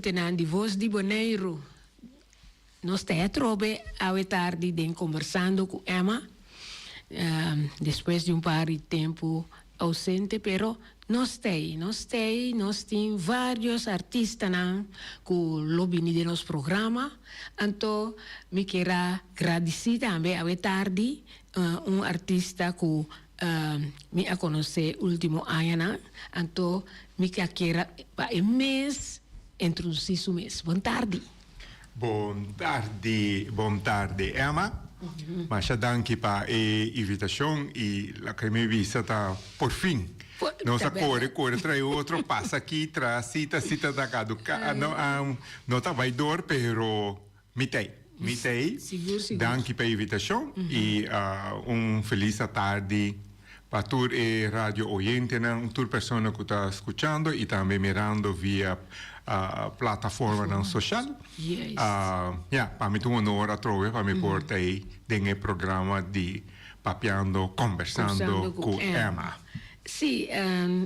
oyentenan di Voz di Boneiru. Nos ta atrobe awe tardi den Conversando cu Emma, despues di un par di tempo ausente, pero nos t'ey, nos t'ey, nos tin varios artistanan cu lo bini den nos programa, anto mi kier a gradici tambe awe tardi un artista cu mi a conoce ultimo añanan, anto mi a kier pa e mes introduci su mes. Bon tardi. Bon tardi, bon tardi Emma. Masha danki pa e invitacion y loke mi bisa ta por fin nos a core core trae otro pasa aki tra cita cita ta caduca no no ta bay door pero mi t'ey mi t'ey danki pa e invitacion y un feliz atardi pa tur e radio oyentenan, tur persona cu ta scuchando y tambe mirando via plataformanan social. Ya, pa mi ta un honor atrobe pa mi por ta ey den e programa di Papiando, Conversando cu Emma. Sí,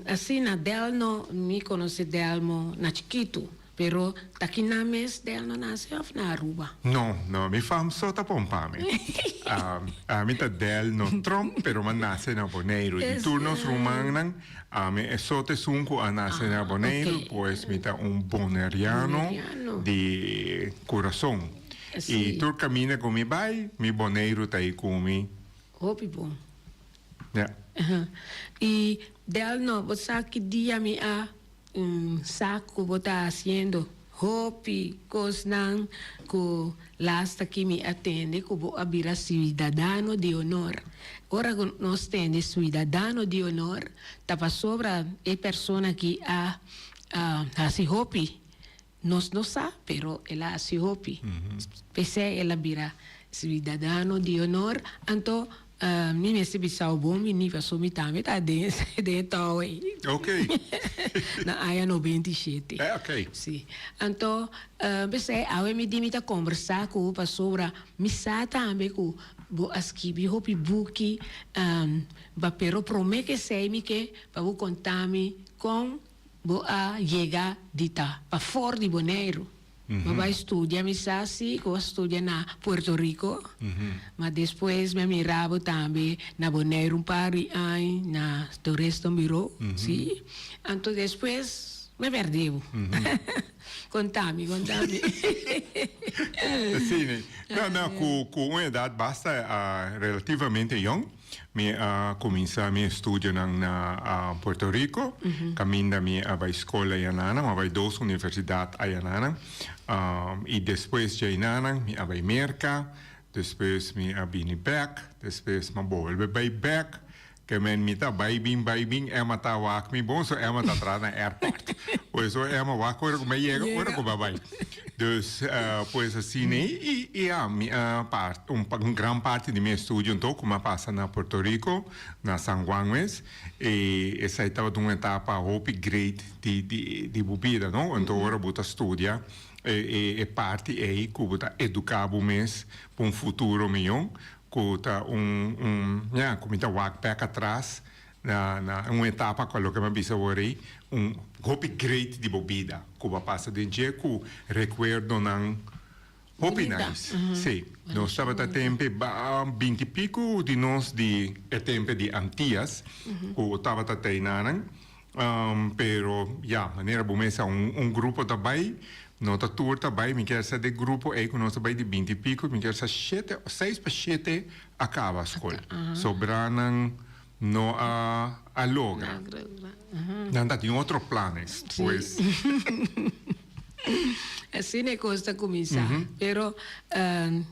asina Delno, mi conoce Delmo na chikitu. Pero ta ki nan mes del no nase of na Aruba? No, no, mi fam so ta pompa mi. Ami ta del no Tromp, pero mi a nase na Boneiru. Di tur nos rumannan, ami e so ta esun ku a nase na Boneiru, pues mi ta un boneriano di kurason. I tur kaminda ku mi bai, mi Boneiru ta ei ku mi. Hopi bon. Ja. I del no, bo sa ki dia mi a Un sa cu bo ta haciendo hopi cosnan cu lasta ki mi a tende cu bo a bira ciudadano di honor. Ora cu nos tende ciudadano di honor ta pasobra e persona ki a haci hopi. Nos no sa, pero el a haci hopi. P'esei el a bira ciudadano di honor. Anto mi mester bisao bon bini pasobra mi tambe ta den e tou ei. Ok. Na aña 97. Eh, ok. Si. Anto p'esei awe mi di mi ta combersa cu bo pasobra mi sa tambe cu bo a skibi hopi buki, pero prome cu esei mi ke pa bo conta mi con Bo a yega di ta pafor di Boneiru. Bo a bai studia, mi sa si ku bo a studia na Puerto Rico, ma despues mi a mira bo tambe na Boneiru un par di aña na Toeriston Bureau, si. Anto despues mi a perde bo. Konta mi, konta mi. Si, no, no, ku un edat basta relativamente yong. Mi a kuminsá mi estudionan na Puerto Rico, kaminda mi a bai skol ayananan, mi a bai dos universidat ayananan. I despues djainanan mi a bai Merka, despues mi a bini bèk, despues mi a bolbe bai bèk. Ke men mi ta bai bin bai bin, Emma ta wak mi bon, so Emma ta traha na airport. Pues so Emma wak ora ku mi a yega, ora ku mi a bai. Dus, pues asina ei, i ya, mi a part, un un gran parti di mi estudio anto ku mi a pasa na Puerto Rico, na San Juan mes, i esei tabata un etapa hopi great di di di bo bida, no? Anto ora bo ta studia e e e parti ei ku bo ta eduká bo mes pa un futuro mihó, ku ta un un, ya, ku mi ta wak bèk atras Na na un etapa cual loke mi a bisa awor ei, un hopi great di bo bida cu bo a pasa den dje cu recuerdonan hopi nice. Si, nos tabata tempe binti pico di nos di e tempe di Antias cu tabata teinanan, pero ya, manera bo mesa un un grupo ta bay, no ta tur ta bay, mi kier sa de grupo ei cu nos ta bay di binti pico, mi kier sa shete, seis pa shete a caba scol. Sobranan no a a logra. Nan ta tin otro planes, pues. Asina e cos ta cuminsa. Pero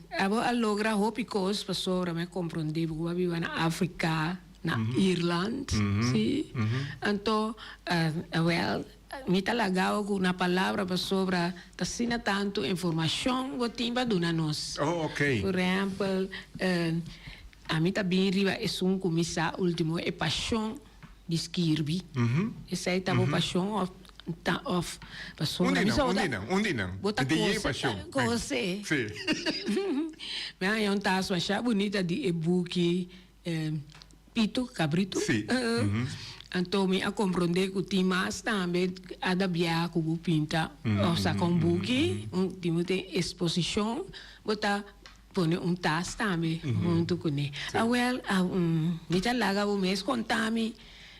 abo a logra hopi cos pasobra mi a comprende bo cu bo a biba na Africa, na Irland, si. Anto, wel, Mi ta lagao cu na palabra pasobra ta asina tanto informacion bo tin pa duna nos. Oh, ok. Por ehempel, ami ta bin riba esun cu mi sa ultimo, e pasion di skirbi. Esey ta bo pasion of ta of pasobra mi sa Un di nan, un di nan. Bo ta cose, cose. Si. Mi a haña un tas masha bunita di e buki Pito, Cabrito. Si. Anto mi a komprondé ku tin mas tambe ada biaha ku bo pinta òf saka un buki, un tin bo tin esposishon, bo ta pone un tas tambe huntu kuné. Awèl, mi ta laga bo mes konta mi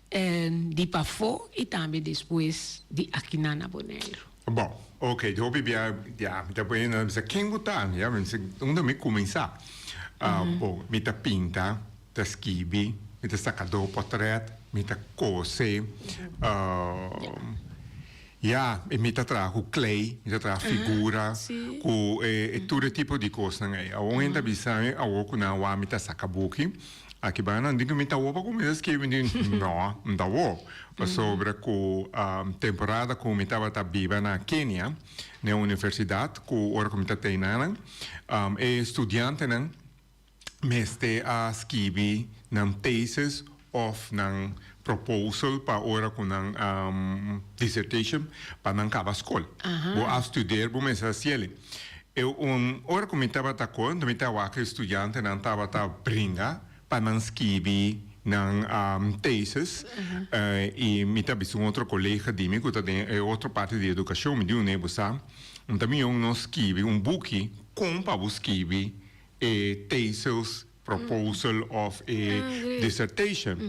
di pafó i tambe despues di akinan na Boneiru. Bon, ok, hopi bia, ya, mi ta pone nan bisa ken bo ta? Ya, mi bisa unda mi kuminsá? Bon, mi ta pinta. Ta skibi, mi ta sakadó pòtrèt, mi ta kose, ya, i mi ta traha ku klei, mi ta traha figura, ku e tur e tipo di kosnan ei. Awor un hende ta bisa mi awor ku nan wak mi ta saka buki, aki bai nan di ku mi ta wou pa kuminsá skibi, mi di no, mi ta wou, pasobra ku temporada ku mi tabata biba na Kenia, na e universidat, ku ora ku mi ta tei nan, e studiantenan mester a skibi nan thesis of nan proposal pa ora ku nan dissertation pa nan kaba skol. Bo a studeer bo mester a siele. E un ora ku mi tabata ko enton mi ta wak e studiantenan tabata bringa pa nan skibi nan thesis i mi ta bisa un otro kolega di mi ku ta den e otro parti di edukashon mi di un bo sa un ta mion nos skibi un buki kon pa bo skibi e thesis, proposal of e dissertation.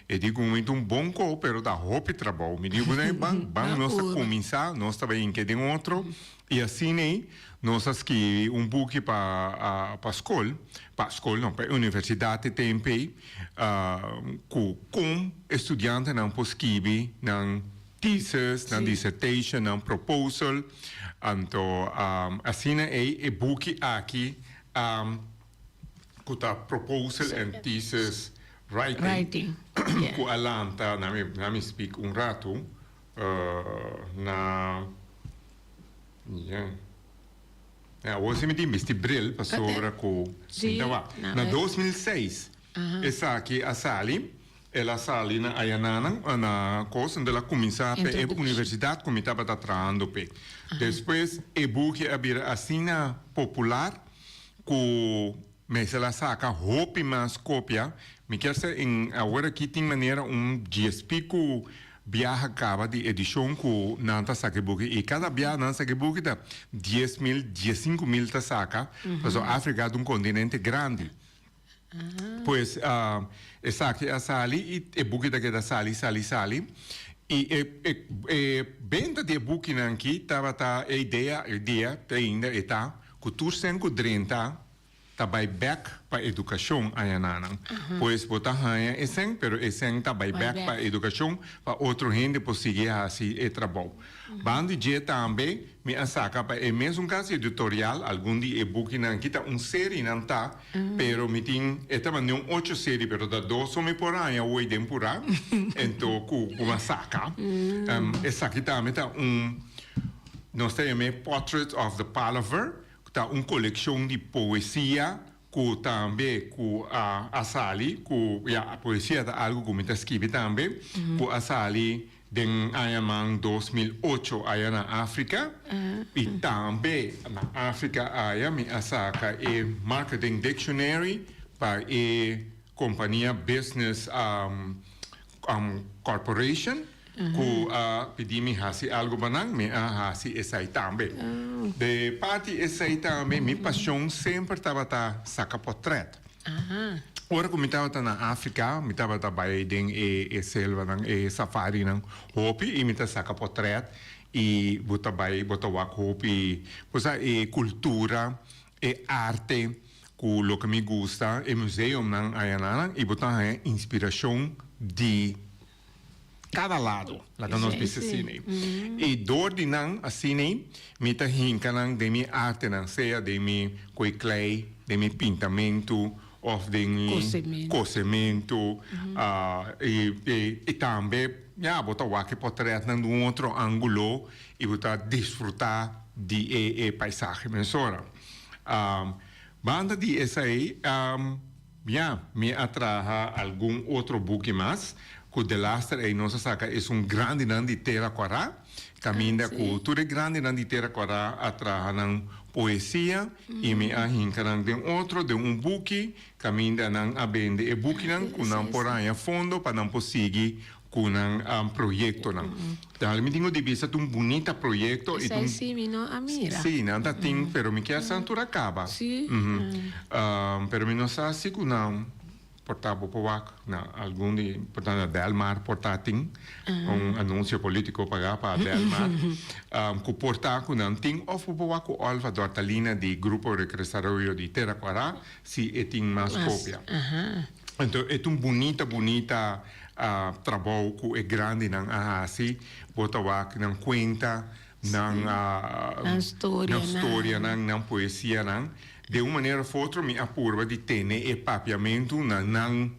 E di ku mi ta un bon ko pero ta hopi trabou. Mi di ku nan ban ban nos ta kuminsá, nos ta bai hinke den otro i asina ei nos a skibi un buki pa pa skol, pa skol no, pa e universidat e tempu ei ku kon e studiantenan por skibi nan thesis, nan dissertation, nan proposal. Anto asina ei e buki aki ku ta Proposal and Thesis Writing ku a lanta, na mi speak un ratu, na awor si mi tin bisti bril pasobra ku mi ta wak. Na 2006 esaki a sali. El a sali na ayananan, na kos, anto el a kuminsá p'e e universidat ku mi tabata trahando p'e. Despues e buki a bira asina popular ku mester a saka hopi mas kopia. Mi kier sa en awor aki tin manera un dies piku biaha kaba di edishon ku nan ta saka e buki i kada biaha nan saka e buki ta 10,000, 15,000 ta saka, pasobra Afrika ta un kontinente grandi. Pues esaki a sali i e buki ta keda sali, sali, sali. I e e e benta di e bukinan aki tabata e idea, e idea te ainda e ta ku tur sen ku drenta ta bai bek pa edukashon añananan. Pues bo ta haña e sen pero e sen ta bai bek pa edukashon pa otro hende por sigui hasi e trabou. Banda di dje tambe mi a saka pa e mesun kas editorial algun di e bukinan aki ta un serinan ta pero mi tin e ta manda un ocho seri pero ta dos so mi por haña hoy den purá ento ku ku mi a saka. Esaki tambe ta un nos ta yam'é Portrait of the Palaver ku ta un kolekshon di poesia ku tambe ku a a sali ku ya poesia ta algu ku mi ta skibi tambe ku a sali Den añanan 2008 aya na Afrika i tambe na Afrika aya mi a saka e Marketing Dictionary pa e kompania Business Corporation ku a pidi mi hasi algu pa nan, mi a hasi esei tambe. De parti esei tambe mi pasion semper tabata saka portret. Ora ku mi tabata na Afrika, mi tabata bai den e e selvanan, e safarinan hopi i mi ta saka potrèt i bo ta bai bo ta wak hopi bo sa e kultura, e arte ku loke mi gusta, e museumnan ayanan i bo ta haña inspirashon di kada lado, laga nos bisa asina. I dor di nan asina mi ta hinka nan den mi artenan, sea den mi koe klei, den mi pintamentu òf den mi kosementu. I tambe, ya, bo ta wak e pòtrètnan di un otro ángulo i bo ta disfrutá di e paisahe mesora. Banda di esei. Ya, mi a traha algun otro buki mas, ku delaster ei nos a saka esun grandinan di Tera Kòrá, kaminda ku tur e grandinan di Tera Kòrá a traha nan poesia i mi a hinka nan den otro, den un buki, kaminda nan a bende e bukinan ku nan por haña fondo pa nan por sigui. Ku nan proyektonan. Dal mi tin ku di bisa ta un bunita proyekto i ta un. Esei si mi no a mira. Si, nan ta tin, pero mi kier sa tur a kaba. Si. Pero mi no sa si ku nan por ta bo por wak na algun di, por ta na Delmar por ta tin un anunsio politiko pagá pa Delmar, ku por ta ku nan tin òf bo por wak ku Olva Dortalina di Grupo Recresaroyo di Tera Kwará si e tin mas kopia. Anto e ta un bunita bunita trabou ku e grandinan a hasi. Bo ta wak nan kuenta, nan nan storianan, nan poesianan. Den un manera of otro mi a purba di tene e papiamentu na nan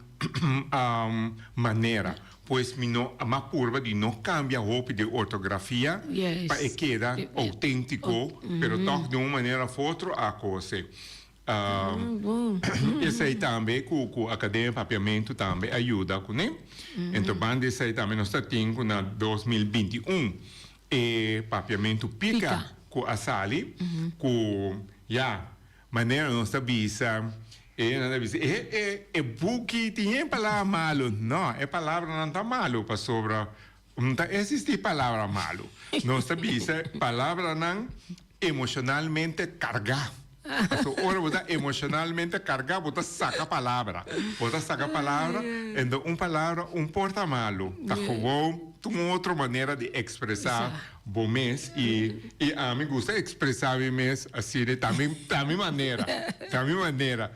manera. Pues mi no a purba di no kambia hopi den ortografia pa e keda outentiko, pero tòg den un manera of otro a kose. Esei tambe ku ku Akademia Papiamentu tambe a yuda kuné. Enton banda esei tambe nos ta tin ku na 2021 e Papiamentu Pika ku a sali ku ya manera nos ta bisa e nan ta bisa e e e buki tin e palabra malu. No, e palabranan ta malu pasobra no ta existi palabra malu. Nos ta bisa palabranan emocionalmente carga. Paso ora bo ta emocionalmente carga bo ta saca palabra. Bo ta saca palabra, enton un palabra un por ta malu. Ta gewoon ta un otro manera di expresa bo mes y y ami gusta expresa mi mes asina ta mi ta mi manera ta mi manera.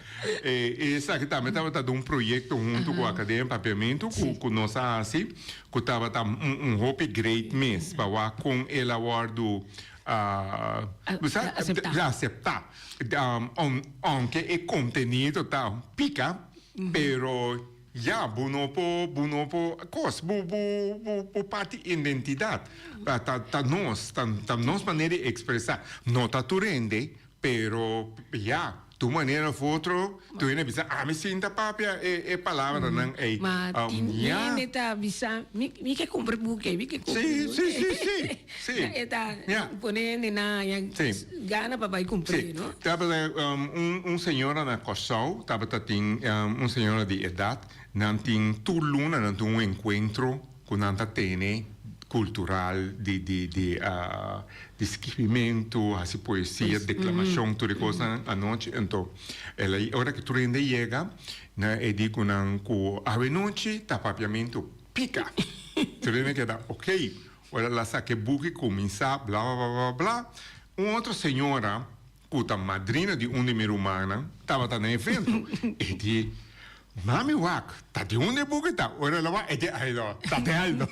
E esaki tambe tabata di un proyecto hunto cu Academia Papiamento cu cu nos a haci cu tabata un un hopi great mes pa wak con el a wordo Aceptá. Aunke e contenido ta pica, pero ya bo no por, bo no por cos, bo, bo, bo, bo parti identidad. Ta, ta nos, ta, ta nos manera di expresa. No ta tur hende, pero ya. Tu manera of otro, tu hende a bisa, ami sin ta papia e, e palabranan ei. Ma tin hende ta bisa, mi, mi ke kumpra buki ei, mi ke kumpra Sí, buki sí, sí, ei. sí, sí. Ya e ta Ya. pone hende na ya Sí. gana pa bai kumpr'é, Sí. no? Tabata um, un, un señora na Kòrsou, tabata tin um, un señora di edat, nan tin tur luna nan tin un enkuentro ku nan ta tene kultural di di di di skibimentu, hasi poesia, deklamashon, tur e kosnan anochi. Anto el a ora ku tur hende yega nan e di ku nan ku awenochi ta papiamentu pika. Tur hende keda ok. Ora el a saka e buki kuminsá bla bla bla bla bla. Un otro señora ku ta madrina di un di mi rumannan tabata na evento. E di, Mami wak, ta di unda e buki ta? Ora el a wak, e di, Ai no, ta di Aldo.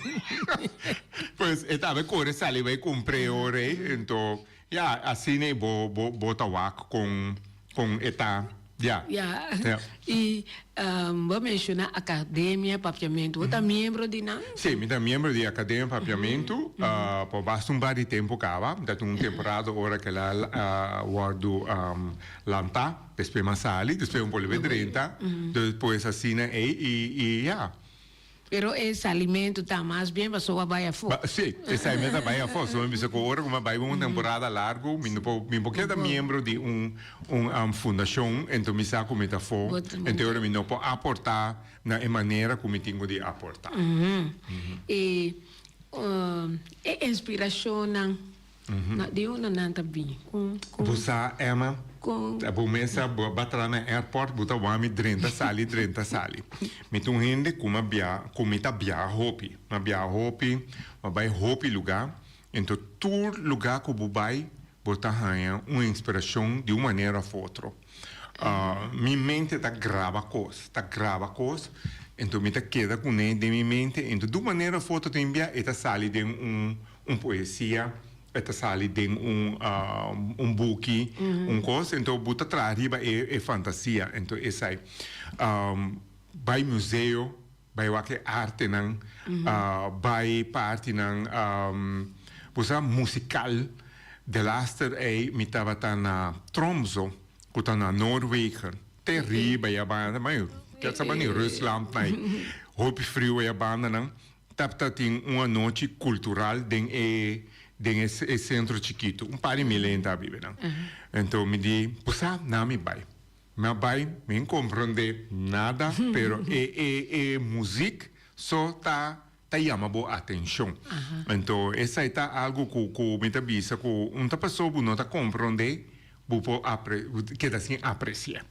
Pues e tambe kore sali bai kumpr'é ora ei. Anto, ya, asina ei bo, bo, bo ta wak kon, kon e ta, ya. Ya. Ya. I bo a menshoná Akademia Papiamentu. Bo ta miembro di nan? Sí, mi ta miembro di Akademia Papiamentu pa basta un par di tempu kaba. Mi ta tin un temporada ora ku el a wòrdu lantá, despues mi a sali, despues mi bolbe drenta, despues asina ei i ya. Pero e salimentu ta mas bien pasobra a bai afó. Sí, e salimentu a bai afó. So mi bisa ku ora ku mi a bai un temporada largu, mi no por, mi por keda miembro di un un fundashon, enton mi sa ku mi ta afó, enton ora mi no por aportá na e manera ku mi tin ku di aportá. E e inspirashonnan di unda nan ta bini? Kon kon. Bo sa Emma, Kon. bo mes a bo a traha na airport bo ta wak mi drenta sali drenta sali. Mi ta un hende ku mi a bia ku mi ta biaha hopi. Mi a biaha hopi, mi a bai hopi lugá. Enton tur lugá ku bo bai bo ta haña un inspirashon di un manera òf otro. Mi mente ta graba kos, ta graba kos, enton mi ta keda kuné den mi mente, enton di un manera òf otro tin bia e ta sali den un un poesia, e ta sali den un un buki, un kos, enton bo ta traha riba e e fantasia, enton esei. Bai museo, bai wak e artenan, bai partinan bo sa musikal. Delaster ei mi tabata na Tromso ku ta na Noorwegen, te riba e banda, ma yo kier sa banda Rusland na ei, hopi friu e bandanan. Tabata tin un anochi kultural den e den e sentro chikitu, un par di mil hende a biba nan. Enton mi di, bo sa, nan mi bai. Mi a bai, mi n comprende nada, pero e e e muziek so ta. ta yama bo atencion. Anto esai ta algo cu cu mi ta bisa cu un ta paso bo no ta comprende bo por apre keda sin aprecia.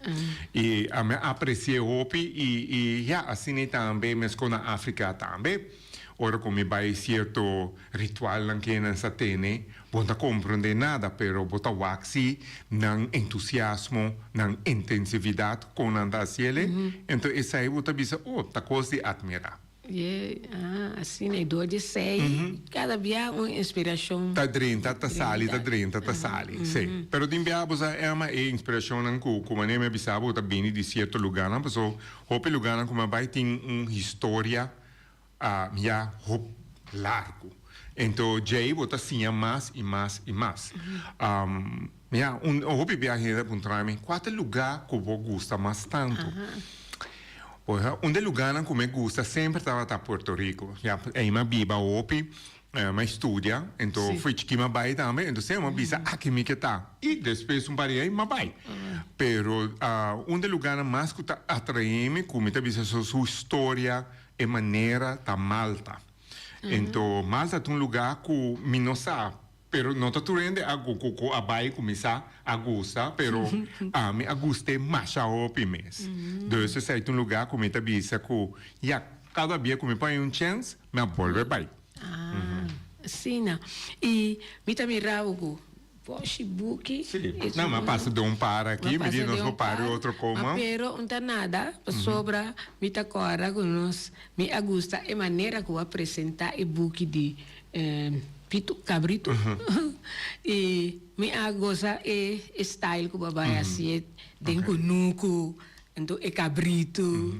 Y ami a aprecia hopi y y ya asina tambe mesco na Africa tambe ora cu mi bay cierto ritualnan ke nan sa tene bo no ta comprende nada pero bo ta wak si nan entusiasmo nan intensividad con nan ta haciele enton esai bo ta bisa oh ta cos di admira. Ye, ah, asina e dor di esei, kada bia un inspirashon. Ta drenta, ta sali, ta drenta, ta sali, si. Pero tin bia bo sa Emma e inspirashonnan ku ku manera mi a bisa bo ta bini di sierto lugánan, paso hopi lugánan ku mi a bai tin un historia ya hop largu. Ento djei bo ta siña mas i mas i mas. Ya, un hopi bia hende ta puntra mi, kua ta e lugá ku bo gusta mas tantu? Oiga, un di e lugánan ku mi gusta semper tabata Puerto Rico. Ya, ei mi a biba hopi, mi a studia, ento fo'i chikí mi a bai tambe, ento semper mi a bisa aki mi ke ta. I despues un par di aña mi a bai. Pero un di e lugánan mas ku ta atraé mi, ku mi ta bisa su historia, e manera, ta Malta. Ento Malta ta un lugá ku mi no sa. Pero no ta tur hende a ku ku a bai kuminsá a gusta, pero ami a gust'é masha hopi mes. Dus esei ta un lugá ku mi ta bisa ku ya, kada bia ku mi por haña un chèns, mi a bolbe bai. Ah, asina. I mi ta mira bo ku boshi buki. Sí, no, mi a pasa den un par aki, mi di nos por para otro koma. Pero un ta nada, pasobra mi ta kòrda ku nos, mi a gusta e manera ku a presentá e buki di Pitu, cabrito. Y mi a goza e style cu bo a bay hacié den cunucu, anto e cabrito.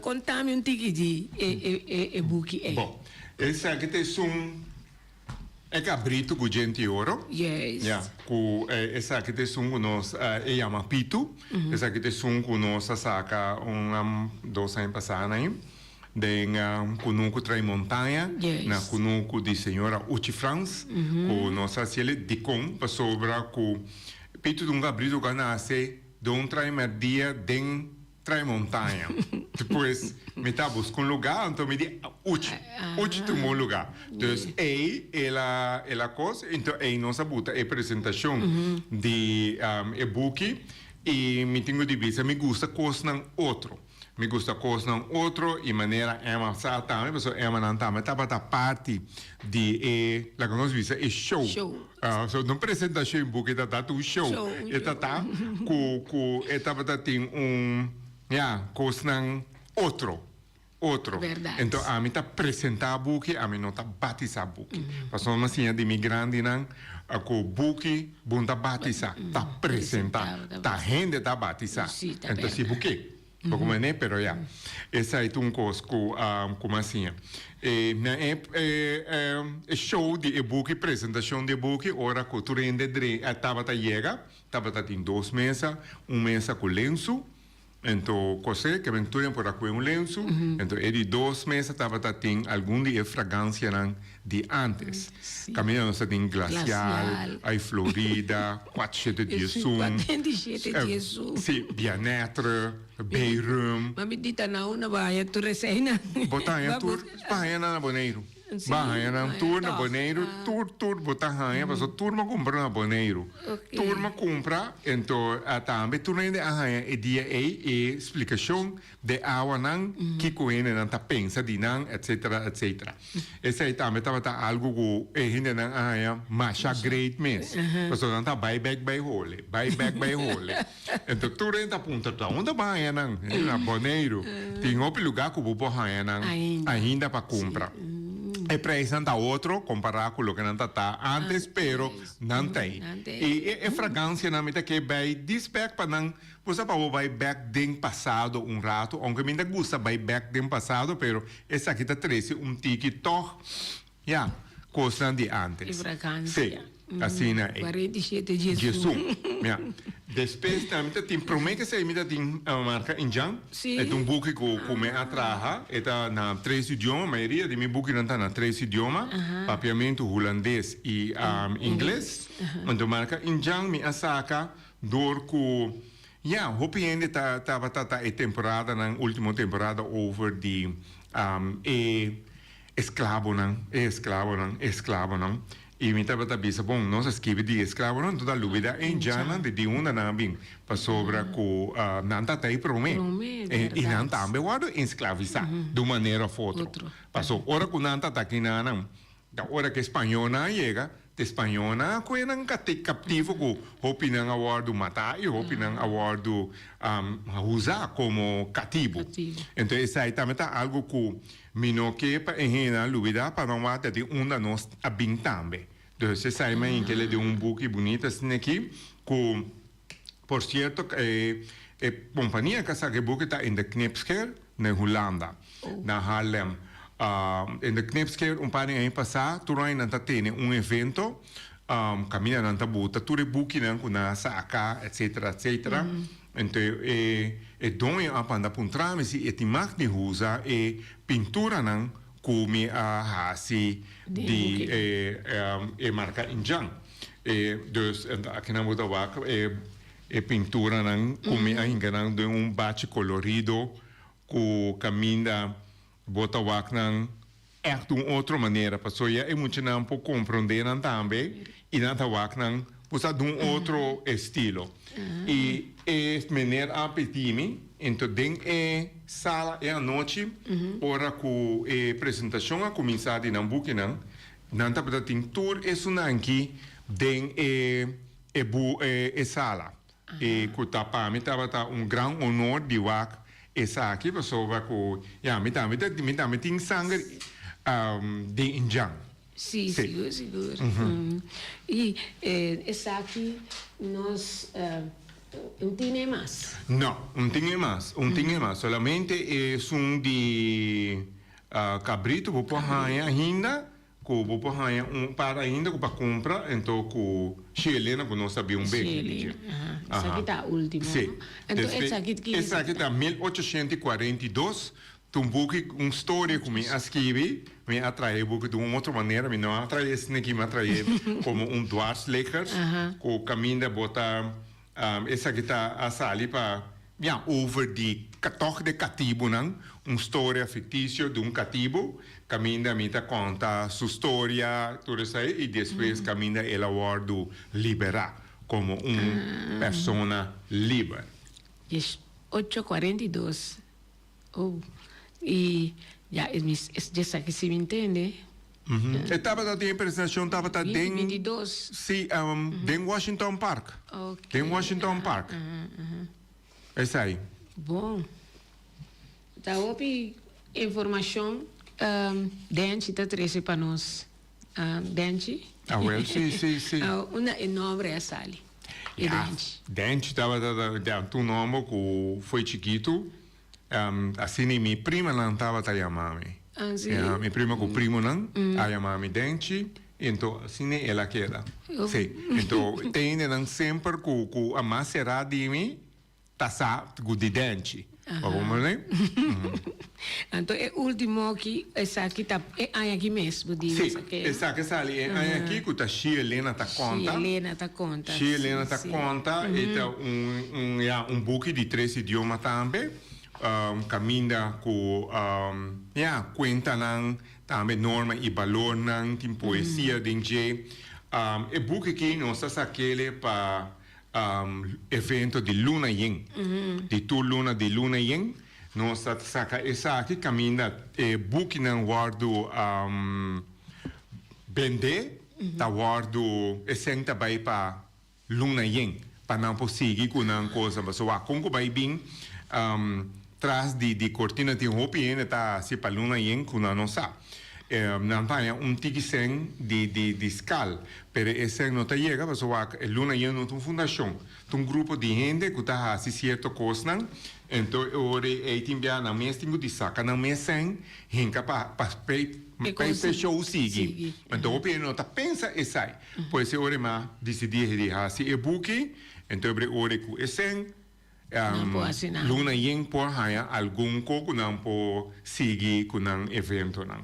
Conta mi un tiki di e buki ey. Bon, esaki ta esun e cabrito cu djenti oro. Yes. Ya, cu esaki ta esun cu nos e yama Pitu. Esaki ta esun cu nos a saca un dos aña pasa na ahi. Den kunuku Trai Montaña, na kunuku di señora Uchi Frans, ku nos a hasiel dikon pasobra ku Pitu Dunga Abrido ku a nase den un Trai Merdia den Trai Montaña. Despues mi ta buska un lugá, anto mi di Uchi, Uchi ta un bon lugá. Dus ei el a el a kos, anto ei nos a buta e presentashon di e buki i mi tin ku di bisa mi gusta kosnan otro. Mi gusta kosnan otro i manera Emma sa tambe, pasobra Emmanan tambe tabata parti di e, laga nos bisa, e show. Show. So no presentashon buki ta ta un show. Show, un E ta ta ku ku e tabata tin un, ya, kosnan otro, otro. Berdad. Ento ami ta presentá buki, ami no ta batisá buki. Pasobra mi a siña di mi grandinan ku buki bo no ta batisá, ta presentá. Ta hende ta batisá. Ento si bo ke, bo ku manera, pero ya. Esei ta un kos ku ku mi a siña. E na e e show di e buki, presentashon di e buki, ora ku tur hende tabata yega, tabata tin dos mesa, un mesa ku lensu. Ento José ke men tur por a kue un lensu, ento e di dos mesa tabata tin algun di e fragansianan di antes. Kaminda nos ta tin Glacial, Ay Florida, Kuat Shete Diesun, si, Bien-Être, Bay Rum. Ma mi di ta na unda bo haña tur eseinan? Bo ta haña tur, bo haña nan na Boneiru. Bo a haña nan tur na Boneiru, tur tur bo ta haña pasobra tur bo a kumpra na Boneiru. Tur bo a kumpra, ento tambe tur hende a haña e dia ei e splikashon de awanan, kiko hendenan ta pensa di nan, etsetera, etsetera. Esei tambe tabata algu ku e hendenan a haña masha great mes, pasobra nan ta bai bek bai hole, bai bek bai hole. Ento tur hende ta puntra, ta unda bo haña nan? Na Boneiru. Tin hopi lugá ku bo por haña nan ainda pa kumpra. E preisnan ta otro kompará ku loke nan ta ta ántes, pero nan ta ei. I e fragansianan mi ta ke bai dis bèk pa nan, bo sa pa bo bai bèk den pasado un ratu, ounke mi ta gusta bai bèk den pasado, pero esaki ta trese un tiki tòg. Ya, kosnan di ántes. E fragansia. Sí, asina ei. 47 diesun. Diesun, ya. Despues tambe ta tin, promé ke esei mi ta tin marka Indjan. Sí. E ta un buki ku ku mi a traha. E ta na tres idioma, mayoria di mi bukinan ta na tres idioma, Papiamentu, Hulandes i Ingles. Anto marka Indjan mi a saka dor ku, ya, hopi hende ta tabata ta e temporadanan, ultimo temporada over di e. Esklabonan, e esklabonan, e esklabonan. I mi tabata bisa, Bon, nos a skibi di esklabonan, anto ta lubida e indjannan di di unda nan a bin, pasobra ku nan ta ta ei promé. I nan tambe wòrdu esklavisá di un manera òf otro. Paso ora ku nan ta ta kinanan, ta ora ku e spañónan a yega, ta e spañónan a kohe nan kaptivo ku hopinan a wòrdu matá i hopinan a wòrdu usá komo katibu. Enton esei tambe ta algu ku Mi no ke pa e hendenan lubida pa nan wak di unda nos a bin tambe. Dus esai mi a hinkele den un buki bunita asina aki ku por sierto e e kompania ku a saka e buki ta In de Knipscheer na Hulanda, na Haarlem. In de Knipscheer un par di aña pasá tur aña nan ta tene un evento kaminda nan ta buta tur e bukinan ku nan a saka etcetera etcetera. Ento e e doño a manda puntra mi si e tin mag di usa e pinturanan ku mi a hasi di e e marka Indjan. E dus akinan bo ta wak e e pinturanan ku mi a hinka nan den un bachi kolorido ku kaminda bo ta wak nan ègt un otro manera pasobra ya e muchanan por komprondé nan tambe i nan ta wak nan por sa di un otro estilo. I e meneer a pidi mi, ento den e sala e anochi ora ku e presentashon a kuminsá di nan bukinan, nan tabata tin tur esunnan aki den e e bu e sala. I ku ta pa mi tabata un gran honor di wak esaki pasobra ku ya mi tambe ta mi tambe tin sanger di indjan. Sí, sigur sigur. I esaki nos un tin e mas? No, un tin e mas, un tin e mas. Solamente esun di kabritu bo por haña ainda. Ku bo por haña un par ainda ku pa kumpra, ento ku Shi Elena ku nos a bin un bek. Shi Elena, aha. Esaki ta ultimo, Sí. no? Ento esaki ki Esaki ta 1842, ta un buki, un storia ku mi a skibi, mi a traha e buki di un otro manera, mi no a traha e esaki, mi a traha e komo un dwarsliggers, ku kaminda bo ta Esaki ta a sali pa ya over di tòg de katibunan, un storia fiktisio di un katibu, kaminda mi ta konta su storia tur esei i despues kaminda el a wòrdu liberá komo un persona liber. Dies ocho kuarenta i dos Oh i ya esaki si mi ntende. E tabata tin e presentacion tabata den. 22. Si, den Washington Park. Ok. Den Washington Park. Esai. Bon. Ta hopi informacion Denchi ta trece pa nos. Denchi? Awel, si, si, si. Unda e nombre a sali? E Denchi. Denchi tabata ta un nomber cu foi chikitu. Asina mi primanan tabata yama mi. Ah, si? Ya, mi prima ku primonan a yama mi Denchi, ento asina el a keda. Si, ento te hendenan semper ku ku a mas será di mi ta sa ku di Denchi. Bo comprende? Anto e ultimo aki, esaki ta e aña aki mes bo di Si, esaki a sali e aña aki ku ta Shi Elena ta konta. Shi Elena ta konta. Shi Elena ta konta, e ta un un ya un buki di tres idioma tambe, kaminda ku ya kuentanan tambe norma i balornan, tin poesia den dje. E buki aki nos ta sak'ele pa evento di luna yen, di tur luna di luna yen. Nos ta saka esaki kaminda e bukinan wòrdu bendé, ta wòrdu e sèn ta bai pa luna yen pa nan por sigui ku nan kosnan. Pasobra wak kon ku bai bin tras di di kortina tin hopi hende ta hasi pa luna yen ku nan no sa. Nan ta haña un tiki sèn di di di skal, pero e sèn no ta yega pasobra wak e luna yen no ta un fundashon. Ta un grupo di hende ku ta hasi sierto kosnan, ento e ora ei tin bia nan mes tin ku di saka nan mes sèn hinka pa pa pa e show sigui. Ento hopi hende no ta pensa esai. Pues e ora ei mi a disidí di hasi e buki, ento e ora ku e sèn luna yen por haña algun ko ku nan por sigui ku nan eventonan.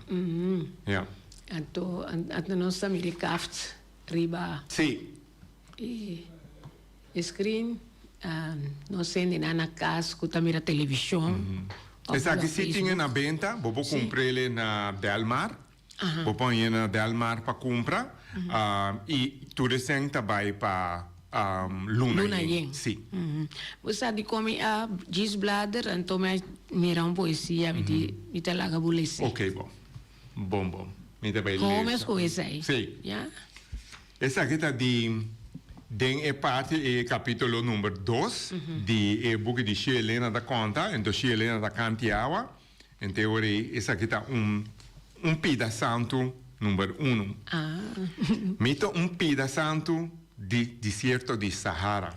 Ya. Anto anto nos ta mira e kaft riba. Sí. E screen nos hendenan na cas cu ta mira television. Esaki si tin e na benta, bo por cumprele na Delmar. Bo por hañ'e na Delmar pa cumpra. Y tur e cen ta bay pa Luna Luna Yen. Yen. Si. Bo sa di con mi a djis blader, anto mi a mira un poesia, mi di mi ta laga bo lese. Ok bon. Bon bon. Mi ta bay Con mi a lesa. scoge esey. Si. Ya. Esaki ta di den e parti e capitulo number dos di e buki di Shi Elena ta conta, ento Shi Elena ta canti awa, ente ora ei esaki ta un un pida santu number uno. Mi ta un pida santu di desierto di Sahara.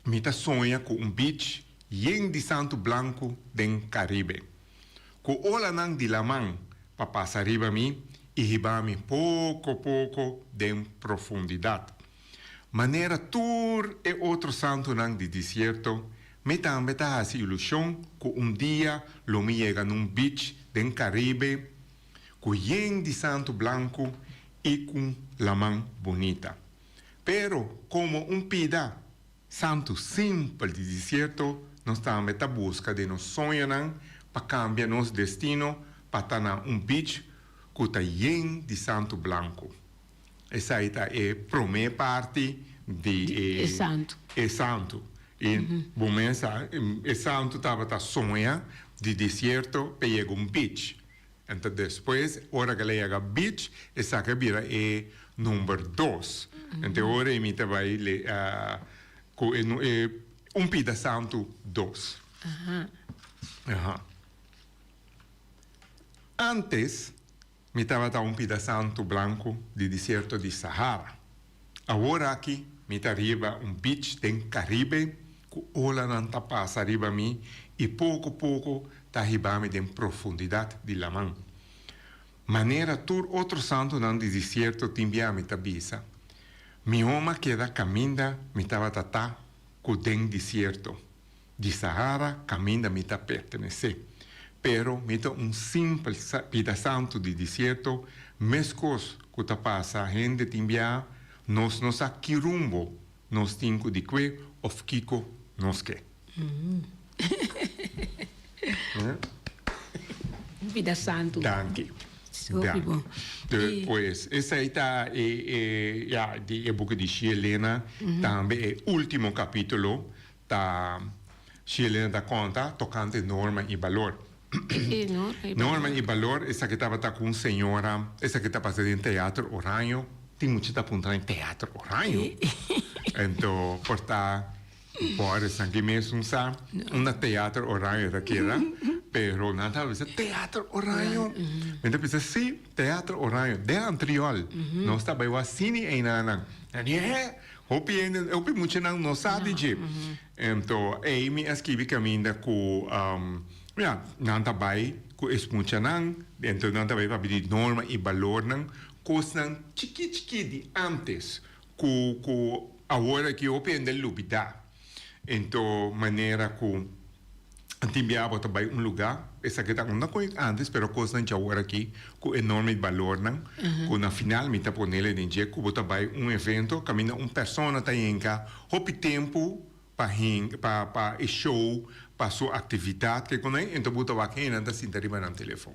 Mi ta soña ku un beach yen di santu blanku den Karibe. Ku olanan di laman pa pasa riba mi i hiba mi poko poko den profundidat. Manera tur e otro santunan di desierto, mi tambe ta hasi ilushon ku un dia lo mi yega n'un beach den Karibe ku yen di santu blanku i ku laman bunita. Pero komo un pida santu simpel di desierto, nos tambe ta buska den nos soñonan pa kambia nos destino pa ta na un beach ku ta yen di santu blanku. Esei ta e promé parti di e E santu. E santu. I bo mes sa, e santu tabata soña di desierto pa yega un beach. Enta despues ora ku el a yega beach esaki a bira e number dos. Enta e ora ei mi ta bai le ku e e un pida santu dos. Aha. Antes mi tabata un pida santu blanku di desierto di Sahara. Awor aki mi ta riba un beach den Caribe ku olanan ta pasa riba mi i poko poko ta hiba mi den profundidat di laman. Manera tur otro santunan di desierto tin bia mi ta bisa, Mihó m'a keda kaminda mi tabata ta ku den desierto di Sahara kaminda mi ta pertenesé. Pero mi ta un simpel pida santu di desierto, meskos ku ta pasa hende tin bia nos no sa ki rumbo nos tin ku di kue of kiko nos ke. Bida santu. Danki. Hopi bon. Danki. Pues esei ta e e ya di e buki di Shi Elena. Tambe e ultimo kapitulo ta Shi Elena ta konta tokante norma i balor. E norma i balor. Norma i balor esaki tabata ku un señora esaki ta pasa den Teatro Oraño. Tin mucha ta puntra den Teatro Oraño? Ento por ta Por esaki mesun sa unda Teatro Oraño ta keda, pero nan ta bisa Teatro Oraño. Mi ta bisa si, Teatro Oraño, den Antriol. Nos ta bai wak sini einanan. Nan di he, hopi hende, hopi muchanan no sa di dje. Ento ei mi a skibi kaminda ku ya, nan ta bai ku es muchanan, ento nan ta bai papia di norma i balornan, kosnan chiki chiki di antes Ku ku awor aki hopi hende lubidá. Ento manera ku tin bia bo ta bai un lugá, esaki ta unda ku antes, pero kosnan dje awor aki ku enorme balornan, ku na final mi ta ponele den dje ku bo ta bai un evento kaminda un persona ta yenka hopi tempu pa hin pa pa e show, pa su aktividat ke ku nan, ento bo ta wak hende nan ta sinta riba nan telefon.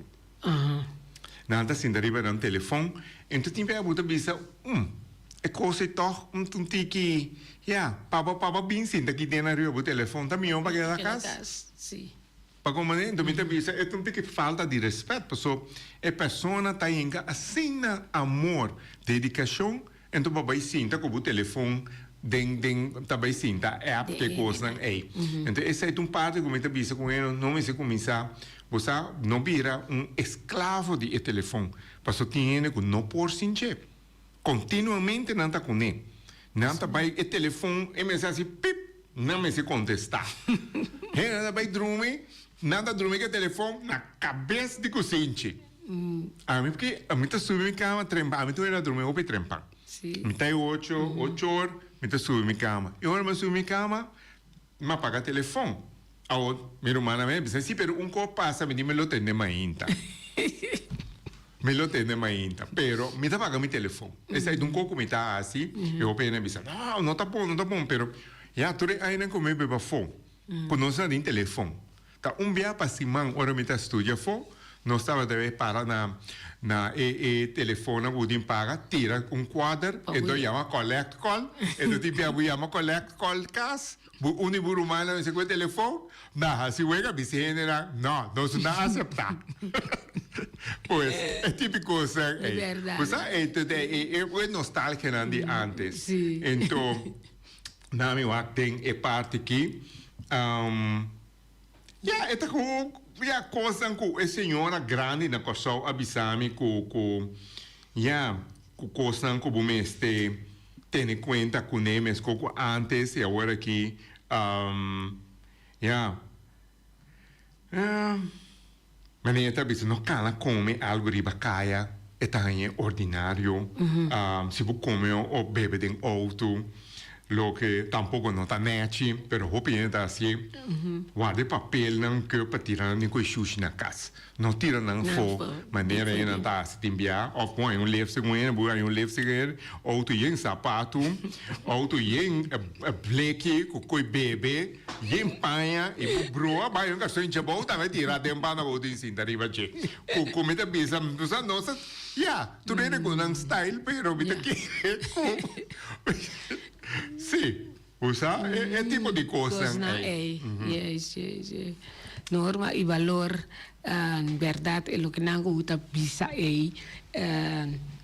Nan ta sinta riba nan telefon, enton tin bia bo ta bisa, Um, e kos ei tòg un un tiki, ya, pa bo pa bo bin sinta aki den riba bo telefon ta mihó pa keda kas. Pa kon manera? Enton mi ta bisa e ta un tiki falta di rèspèt, paso e persona ta hinka asina amor, dedikashon. Enton bo bai sinta ku bo telefon den den ta bai sinta app ke kosnan ei. Enton esei ta un parti ku mi ta bisa ku hende no mester kuminsá bo sa no bira un esklavo di e telefon pasobra tin hende ku no por sin dje. Kontinuamente nan ta kuné. Nan ta bai e telefon e mester hasi pip nan mester kontestá. Hende ta bai drumi nan ta drumi ku e telefon na kabes di kusinchi. Ami porque ami ta subi mi cama trempan, ami tur era drumi hopi trempan. Sí. Mi ta e ocho, ocho or, mi ta subi mi cama. E ora mi a subi mi cama, mi a paga telefon. Awor, mi rumannan a bisa, sí, pero un cos pasa, mi di mi lo tende mainta. Mi lo tende mainta, pero mi ta paga mi telefon. Esei ta un cos cu mi ta haci, e hopi hende a bisa, no, no ta bon, no ta bon, pero ya tur e añanan cu mi beba afo, cu nos na tin telefon. Ta un bia pa siman ora mi ta studia afó, nos tabata bay para na na e e telefoonnan ku bo tin paga, tira un kuader, enton yama collect call, enton tin bia bo yama collect call kas, bo un di bo rumannan mester ku e telefoon, na hasi wega bisa e hendenan, no, nos no ta aseptá. Pues, e tipo kosnan ei. Bo sa, e e nostalgianan di antes. Enton. Na mi wak den e parti ki, ya e ta ku ya kosnan ku e señora grandi na Kòrsou a bisa mi ku ku ya ku kosnan ku bo mester tene kuenta kuné meskos ku ántes i awor aki ya. Manera ta bisa no kana kome algu riba kaya e ta haña ordinario. Si bo kome o bebe den outo loke tampoko no ta nechi pero hopi hende ta hasié. Warda e papelnan ke pa tira nan den ku e shushi na kas. No tira nan afó manera hende ta hasi tin bia òf bo haña un lef segun hende bo haña un lef segun hende outo yen sapatu outo yen bleki ku koi bebe. Yen paña i bo broa bai un karson djabou tambe tira den banda bo tin sinta riba dje. Ku ku mi ta bisa bo sa nos ta ya tur hende ku nan style pero mi ta kere ku si bo sa e tipo di kosnan ei. Yes yes yes norma i balor bèrdat e loke nan ku ta bisa ei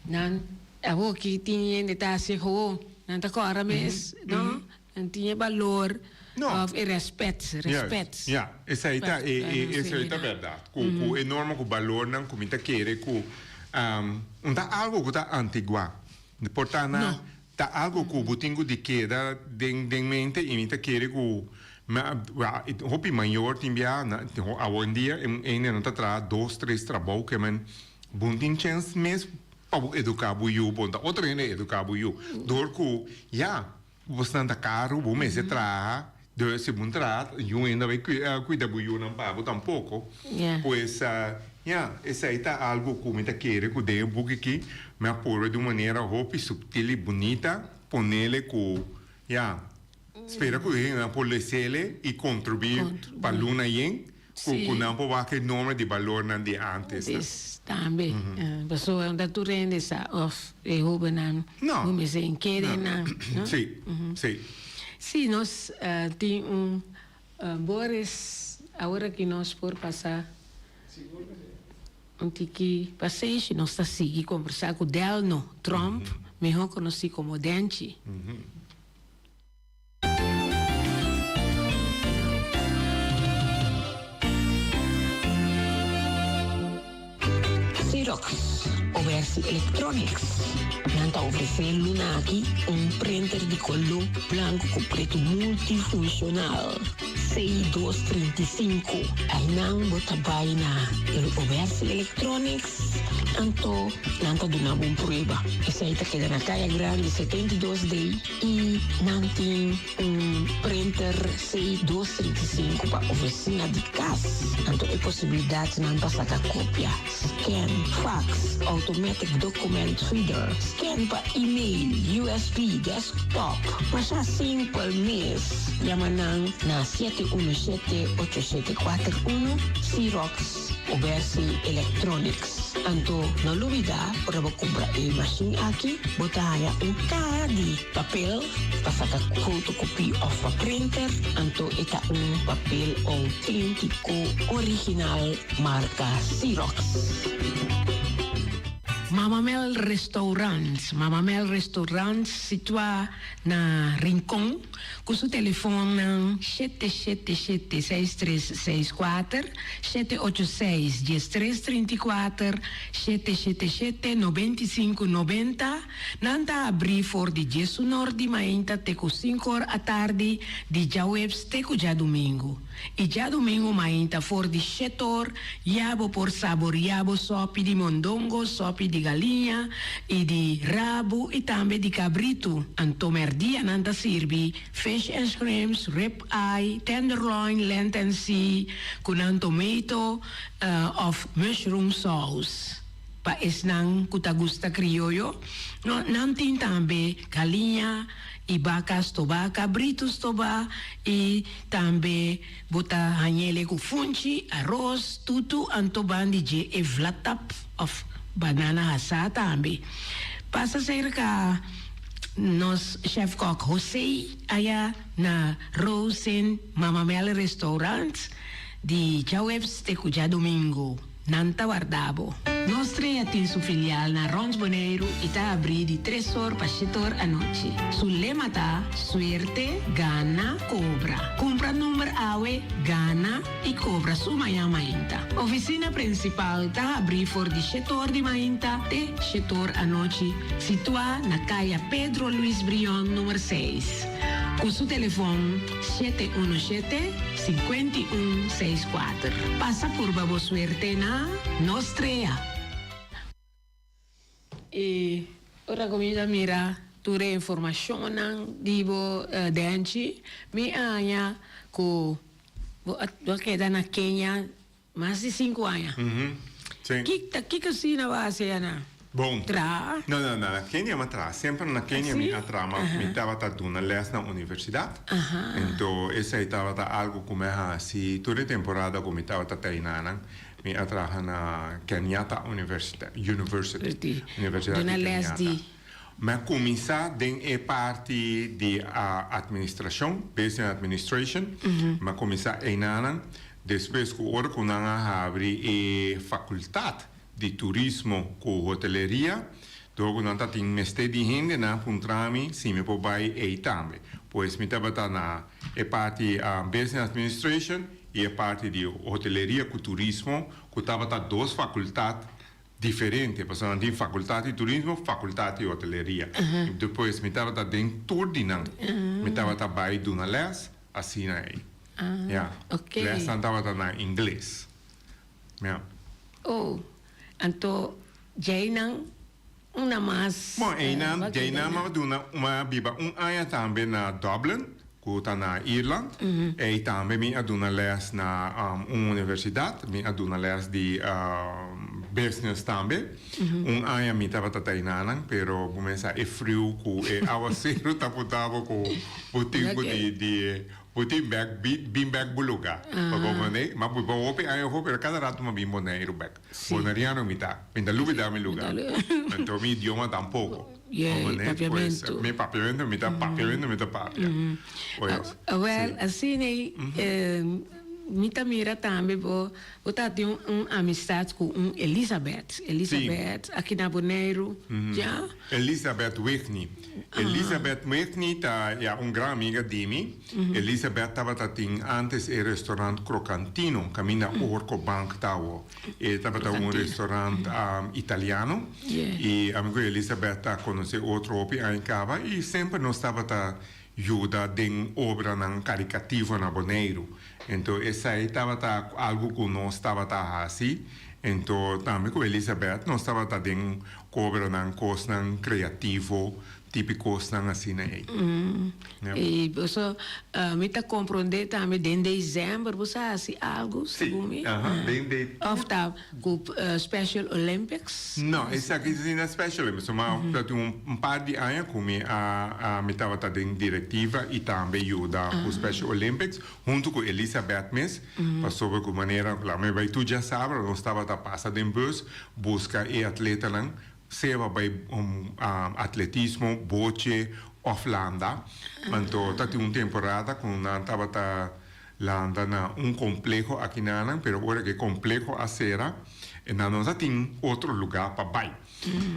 nan awoki tin hende ta hasi gewoon nan ta kòrda mes no. Nan tin e balor of e respet, respet. Ya, esei ta e, e, esei ta bèrdat. Ku, ku e norma ku balornan ku mi ta kere ku un ta algu ku ta antiguá. Por ta na, ta algu ku bo tin ku di keda den, den mente i mi ta kere ku ma, hopi mayor tin bia na awendia e hende nan ta traha dos, tres trabou ke men bo no tin chèns mes pa bo eduká bo yu bon ta otro hende a eduká bo yu. Dor ku ya. Bosnan ta karu, bo mester traha, dus si bo traha, yu hende a bai kuida bo yunan pa bo tampoko. Pues, ya, esei ta algu ku mi ta kere ku den e buki aki mi a purba di un manera hopi subtil i bunita ponele ku, ya, spera ku e hendenan por lesele i kontribuí pa luna yen. Ku ku nan por wak e nomber di balornan di antes nan. Des tambe. Pasobra no ta tur hende sa of e hobennan No. bo mester inkere nan, no? Si, si. Si, nos tin un Boris, awor aki nos por pasa un tiki pasenshi, nos ta sigui kombersá ku Delno Tromp, mihó konosí komo Denchi. Xerox Obersi Electronics nan ta ofresé luna aki un printer di koló blanku ku pretu multifunshonal C235. Einan bo ta bai na Obersi Electronics. Anto nan ta duna bo un prueba. Esei ta keda na Kaya Grandi 72 D i nan tin un printer C 235 pa ofisina di kas. Anto e posibilidatnan pa saka kopia, scan, fax, automatic document reader, scan pa email, USB, desktop. Masha simpel mes. Yama nan na 717 8741, Xerox. Obersi Electronics. Anto no lubida ora bo cumpra e machine aki bo ta haya un caha di papel pa saca fotocopie of pa printer, anto e ta un papel autentico original marca Xerox. Mama Mel Restaurant, Mama Mel Restaurant situa na Rincon. Ku su telefonnan 777 6364, 786 1334, 777 9590, nan ta abrí for di diesunor di mainta te ku sinkor atardi di djaweps te ku djadumingu. I djadumingu mainta for di shetor ya bo por saboria bo sopi di mondongo, sopi di galiña i di rabu i tambe di kabritu. Anto merdia nan ta sirbi fish and shrimps, rib eye, tenderloin, land and sea ku nan tomato of mushroom sauce. Pa esnan ku ta gusta krioyo, nan tin tambe galiña. I baka stobá, kabritu stobá i tambe bo ta hañ'ele ku funchi, aros, tutu anto ban di dje e vlatap òf banana hasá tambe. Pasa serka nos chèfkòk José aya na Rosen Mama Mel Restaurant di djaweps te ku djadumingu. Nan ta warda bo. Nos Trea tin su filial na Rond Boneiru i ta abrí di tres or pa shete or anochi. Su lema ta, Suerte, gana, kobra. Kumpra number awe, gana i kobra su mañan mainta. Ofisina prinsipal ta habrí for di shete or di mainta te shete or anochi, situá na Kaya Pedro Luis Brion number seis. Ku su telefon. 717 51 64. Pasa purba bo suerte na Nos Trea. I ora ku mi ta mira tur e informashonnan di bo Denchi, mi a haña ku bo a keda na Kenia Mas di sinku aña. Sí. Ki ta kiko si na base ya na Bon. traha? No, no, no, na Kenia mi a traha. Semper na Kenia mi Si? a traha, ma mi tabata duna les na universidat. Anto esei tabata algu ku mi a hasi tur e temporada ku mi tabata ta einanan. Mi a traha na Kenyatta University, University. Universidat di Duna les Kenyatta. di. Mi a kuminsá den e parti di administrashon, Business Administration. Mi a kuminsá einanan. Despues ku ora ku nan a habri e fakultat di turismo ku hoteleria, dor ku nan ta tin mester di hende, nan a puntra mi si mi por bai ei tambe. Pues mi tabata na e parti Business Administration i e parti di hoteleria ku turismo, ku tabata dos fakultat diferente, pasobra nan tin fakultat di turismo, fakultat di hoteleria. Despues mi tabata den tur di nan. Mi tabata bai duna les. Asina ei. Ah, Ya. ok. Lesnan tabata na ingles. Ya. Oh, anto djeinan una mas. Bon, einan, Wak djeinan einan. m'a duna, m'a biba un aña tambe na Dublin, ku ta na Irland. Ei tambe mi a duna les na un universidat. Mi a duna les di business tambe. Un aña mi tabata ta einanan, pero bo mester sa e friu ku e awaseru ta putá bo ku Bo tin ku di di bo tin bek bin bek bo luga. Pa bo manera ma bo hopi aña afo pero kada rato mi a bin Boneiru bek. Boneriano mi ta. Mi ta lubida mi luga. Anto mi idioma tampoko. Pues mi papiamento mi ta papiamento mi ta papia. Pues Awel asina ei mi ta mira tambe bo Bo ta tin un amistad cu un Elizabeth. Elizabeth, aki na Boneiru, ya? Elizabeth Whitney. Elizabeth Whitney ta, ya, un gran amiga di mi. Elizabeth tabata tin antes e restaurant Crocantino, caminda Orco Bank ta awo. E tabata un restaurant italiano. Y ami cu Elizabeth ta conoce otro hopi aña caba y semper nos tabata yuda den obranan caricativo na Boneiru. Ento esei tabata algu ku nos tabata hasi. Ento tambe ku Elisabeth nos tabata den kobranan kosnan kreativo, tipi kosnan asina ei. I boso, mi ta komprondé tambe den desèmber bo sa hasi algu, segun mi? Si, aha, den de. Òf ta ku Special Olympics? No, esaki si na Special Olympics. Ma ta tin un par di aña ku mi a mi tabata den direktiva i tambe yuda ku Special Olympics huntu ku Elisabeth mes, pasobra ku manera ku mi bai tur djasabra nos tabata pasa den bus buska e atletanan, sea pa bai atletismo, boche òf landa. Anto ta tin un temporada ku nan tabata Landa na un kompleho akinanan, pero ora ku e kompleho a sera, nan no ta tin otro lugá pa bai.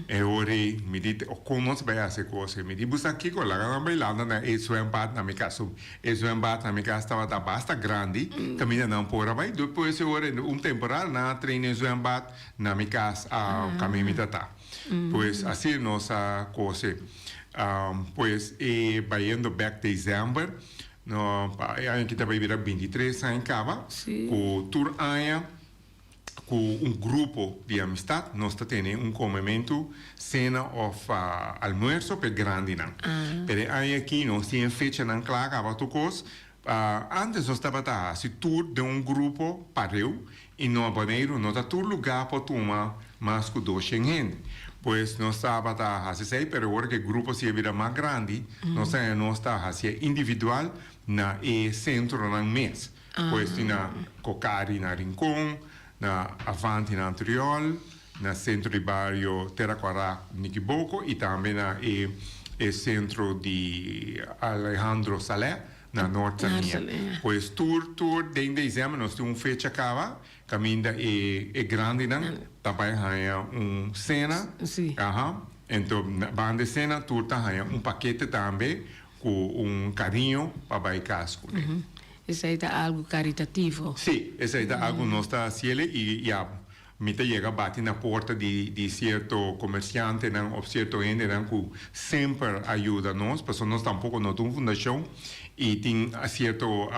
E ora ei mi di, kon nos bai hasi e kos ei? Mi di, Bo sa kiko? Laga nan bai landa na e zwembad na mi kas. E zwembad na mi kas tabata basta grandi, kaminda nan por a bai. Despues e ora ei, un temporada nan a train e zwembad na mi kas, kaminda mi ta ta. Pues asina nos a kose. Pues e bayendo bèk desèmber. No, pa e aña aki ta bai bira 23 aña kaba ku tur aña ku un grupo di amistad nos ta tene un komementu, sena òf almuerso pa e grandinan. Pero e aña aki nos tin e fechanan kla kaba tur kos. Antes nos tabata hasi tur den un grupo pareu i no Boneiru no ta tur lugá por tuma mas ku 200 hende. Pues nos tabata hasi esei, pero ora ku e grupo si a bira mas grandi, nos a nos ta hasié individual na e sentronan mes. Pues tin na Cocari na Rincon, na Avanti na Antriol, na Sentro di Bario Tera Cuará Nikiboko i tambe na e e sentro di Alejandro Saleh na Noord Sandia. Pues tur tur den december nos tin un fecha caba caminda e e grandinan ta bay haya un cena. Aha. Ento banda e cena tur ta haya un pakete tambe cu un cariño pa bay cas cune. Esey ta algo caritativo. Si, esey ta algo nos ta haciele y ya Mi ta yega bati na porta di di sierto komersiantenan òf sierto hendenan ku semper a yuda nos, pasobra nos tampoko no ta un fundashon i tin sierto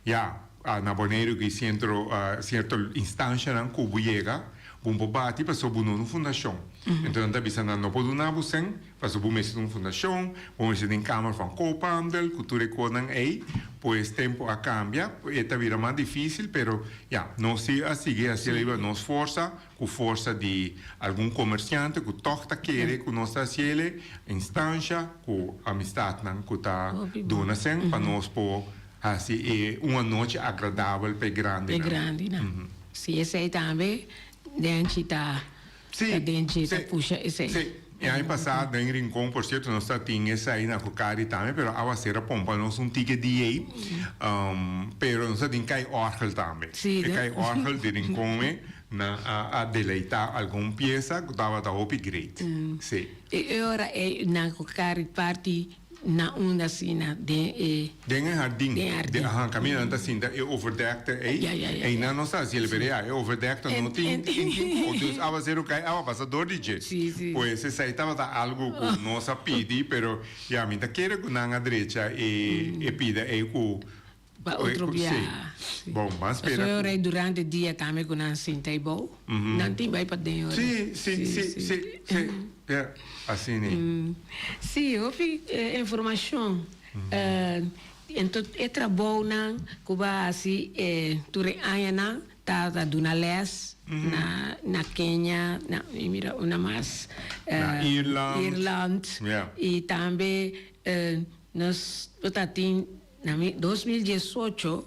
ya na Boneiru ku sientro sierto instanshanan ku bo yega bo por bati pasobra bo no ta un fundashon. Enton nan ta bisa nan no por duna bo sèn Pasobra bo mester un fundashon, bo mester den Kamer van Koophandel, ku tur e kosnan ei. Pues tempu a kambia, e ta bira mas difísil, pero ya, nos si a sigui hasi riba nos forsa, ku forsa di algun komersiante ku tòg ta kere ku nos ta hasiel, instansha ku amistatnan ku ta duna sèn pa nos por hasi e un anochi agradabel pa e grandinan. E grandinan. Si esei tambe Denchi ta Sí, Ta den dje ta sí, pusha esei. sí. E aña pasá den Rincon, por cierto, nos ta tin esei na Cocari tambe, pero awacero a pompa nos un tike di ei. Pero nos ta tin kai orgel tambe. Sí, E no? kai orgel di Rincon me nan a deleitá algun piesa ku tabata hopi great. Sí. E ora ei na Cocari parti Na unda asina? Den e. Den e hardin. Den e hardin. Ahan, kaminda nan ta sinta e overdekte ei. Ya, ya, ya. Einan nos ta hasi el berea. E overdekte no tin, tin tin dus awaseru kai awa pasa dor di dje. Si, si. Pues esei tabata algu ku nos a pidi, pero ya mi ta kere ku nan a drecha e e pida ei ku. Pa otro biaha. Si. Bon, ban spera Pasobra ku. ora ei durante dia tambe ku nan sinta ei bou, nan tin bai paden ora. Si, si, si, si, si. Ya, asina ei. Si, hopi informashon. Ento e trabounan ku bo a hasi tur e añanan ta ta duna lès na na Kenia, na mi mira una mas. Na Ierland. Ierland. I tambe nos bo ta tin. Na mi 2018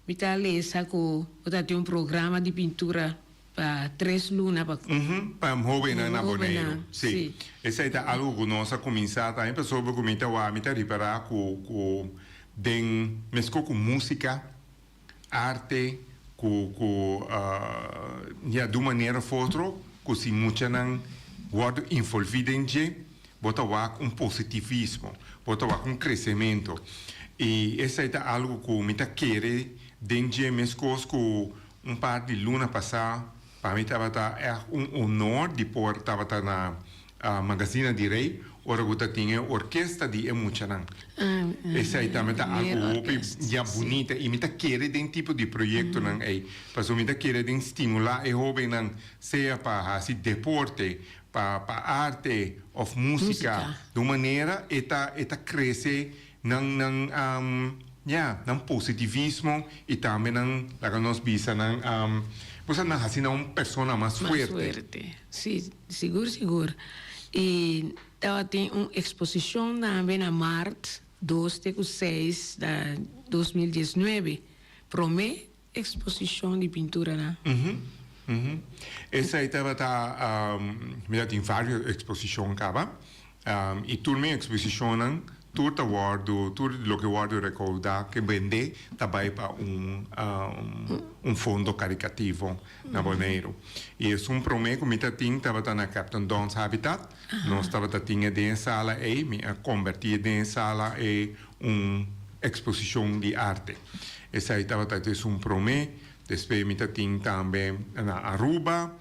mi ta lesa ku bo ta tin un programa di pintura pa tres luna pa. Pa hobennan na Boneiru. Si. Esei ta algu ku nos a kuminsá tambe pasobra ku mi ta wak mi ta ripará ku ku den meskos ku músika, arte ku ku ya di un manera of otro ku si muchanan wòrdu involví den dje bo ta wak un positivismo, bo ta wak un kresementu i esei ta algu ku mi ta kere den dje meskos ku un par di luna pasá pa mi tabata ègt un honor di por tabata na Magazina di Rey ora ku ta tin e orkesta di e muchanan. Esei tambe ta algu hopi ya bunita i mi ta kere den tipo di proyektonan ei pasobra mi ta kere den stimulá e hóbennan sea pa hasi deporte, pa pa arte òf músika. Di un manera e ta e ta krese nan nan ya nan positivismo i tambe nan laga nos bisa nan bo sa nan hasi nan un persona mas Mas fuerte. fuerte, si, sigur sigur. I tabatin un eksposishon tambe na mart dos te ku seis na 2019, promé eksposishon di pinturanan. Esei tabata, mi ta tin varios eksposishon kaba, i tur mi eksposishonnan tur ta wòrdu, tur loke wòrdu rekoudá ke bendé ta bai pa un un fondo karikativo na Boneiru. I esun promé ku mi ta tin tabata na Captain Don's Habitat. Nos tabata tin e den e sala ei, mi a kombertí e den e sala ei un eksposishon di arte. Esei tabata esun promé. Despues mi ta tin tambe na Aruba,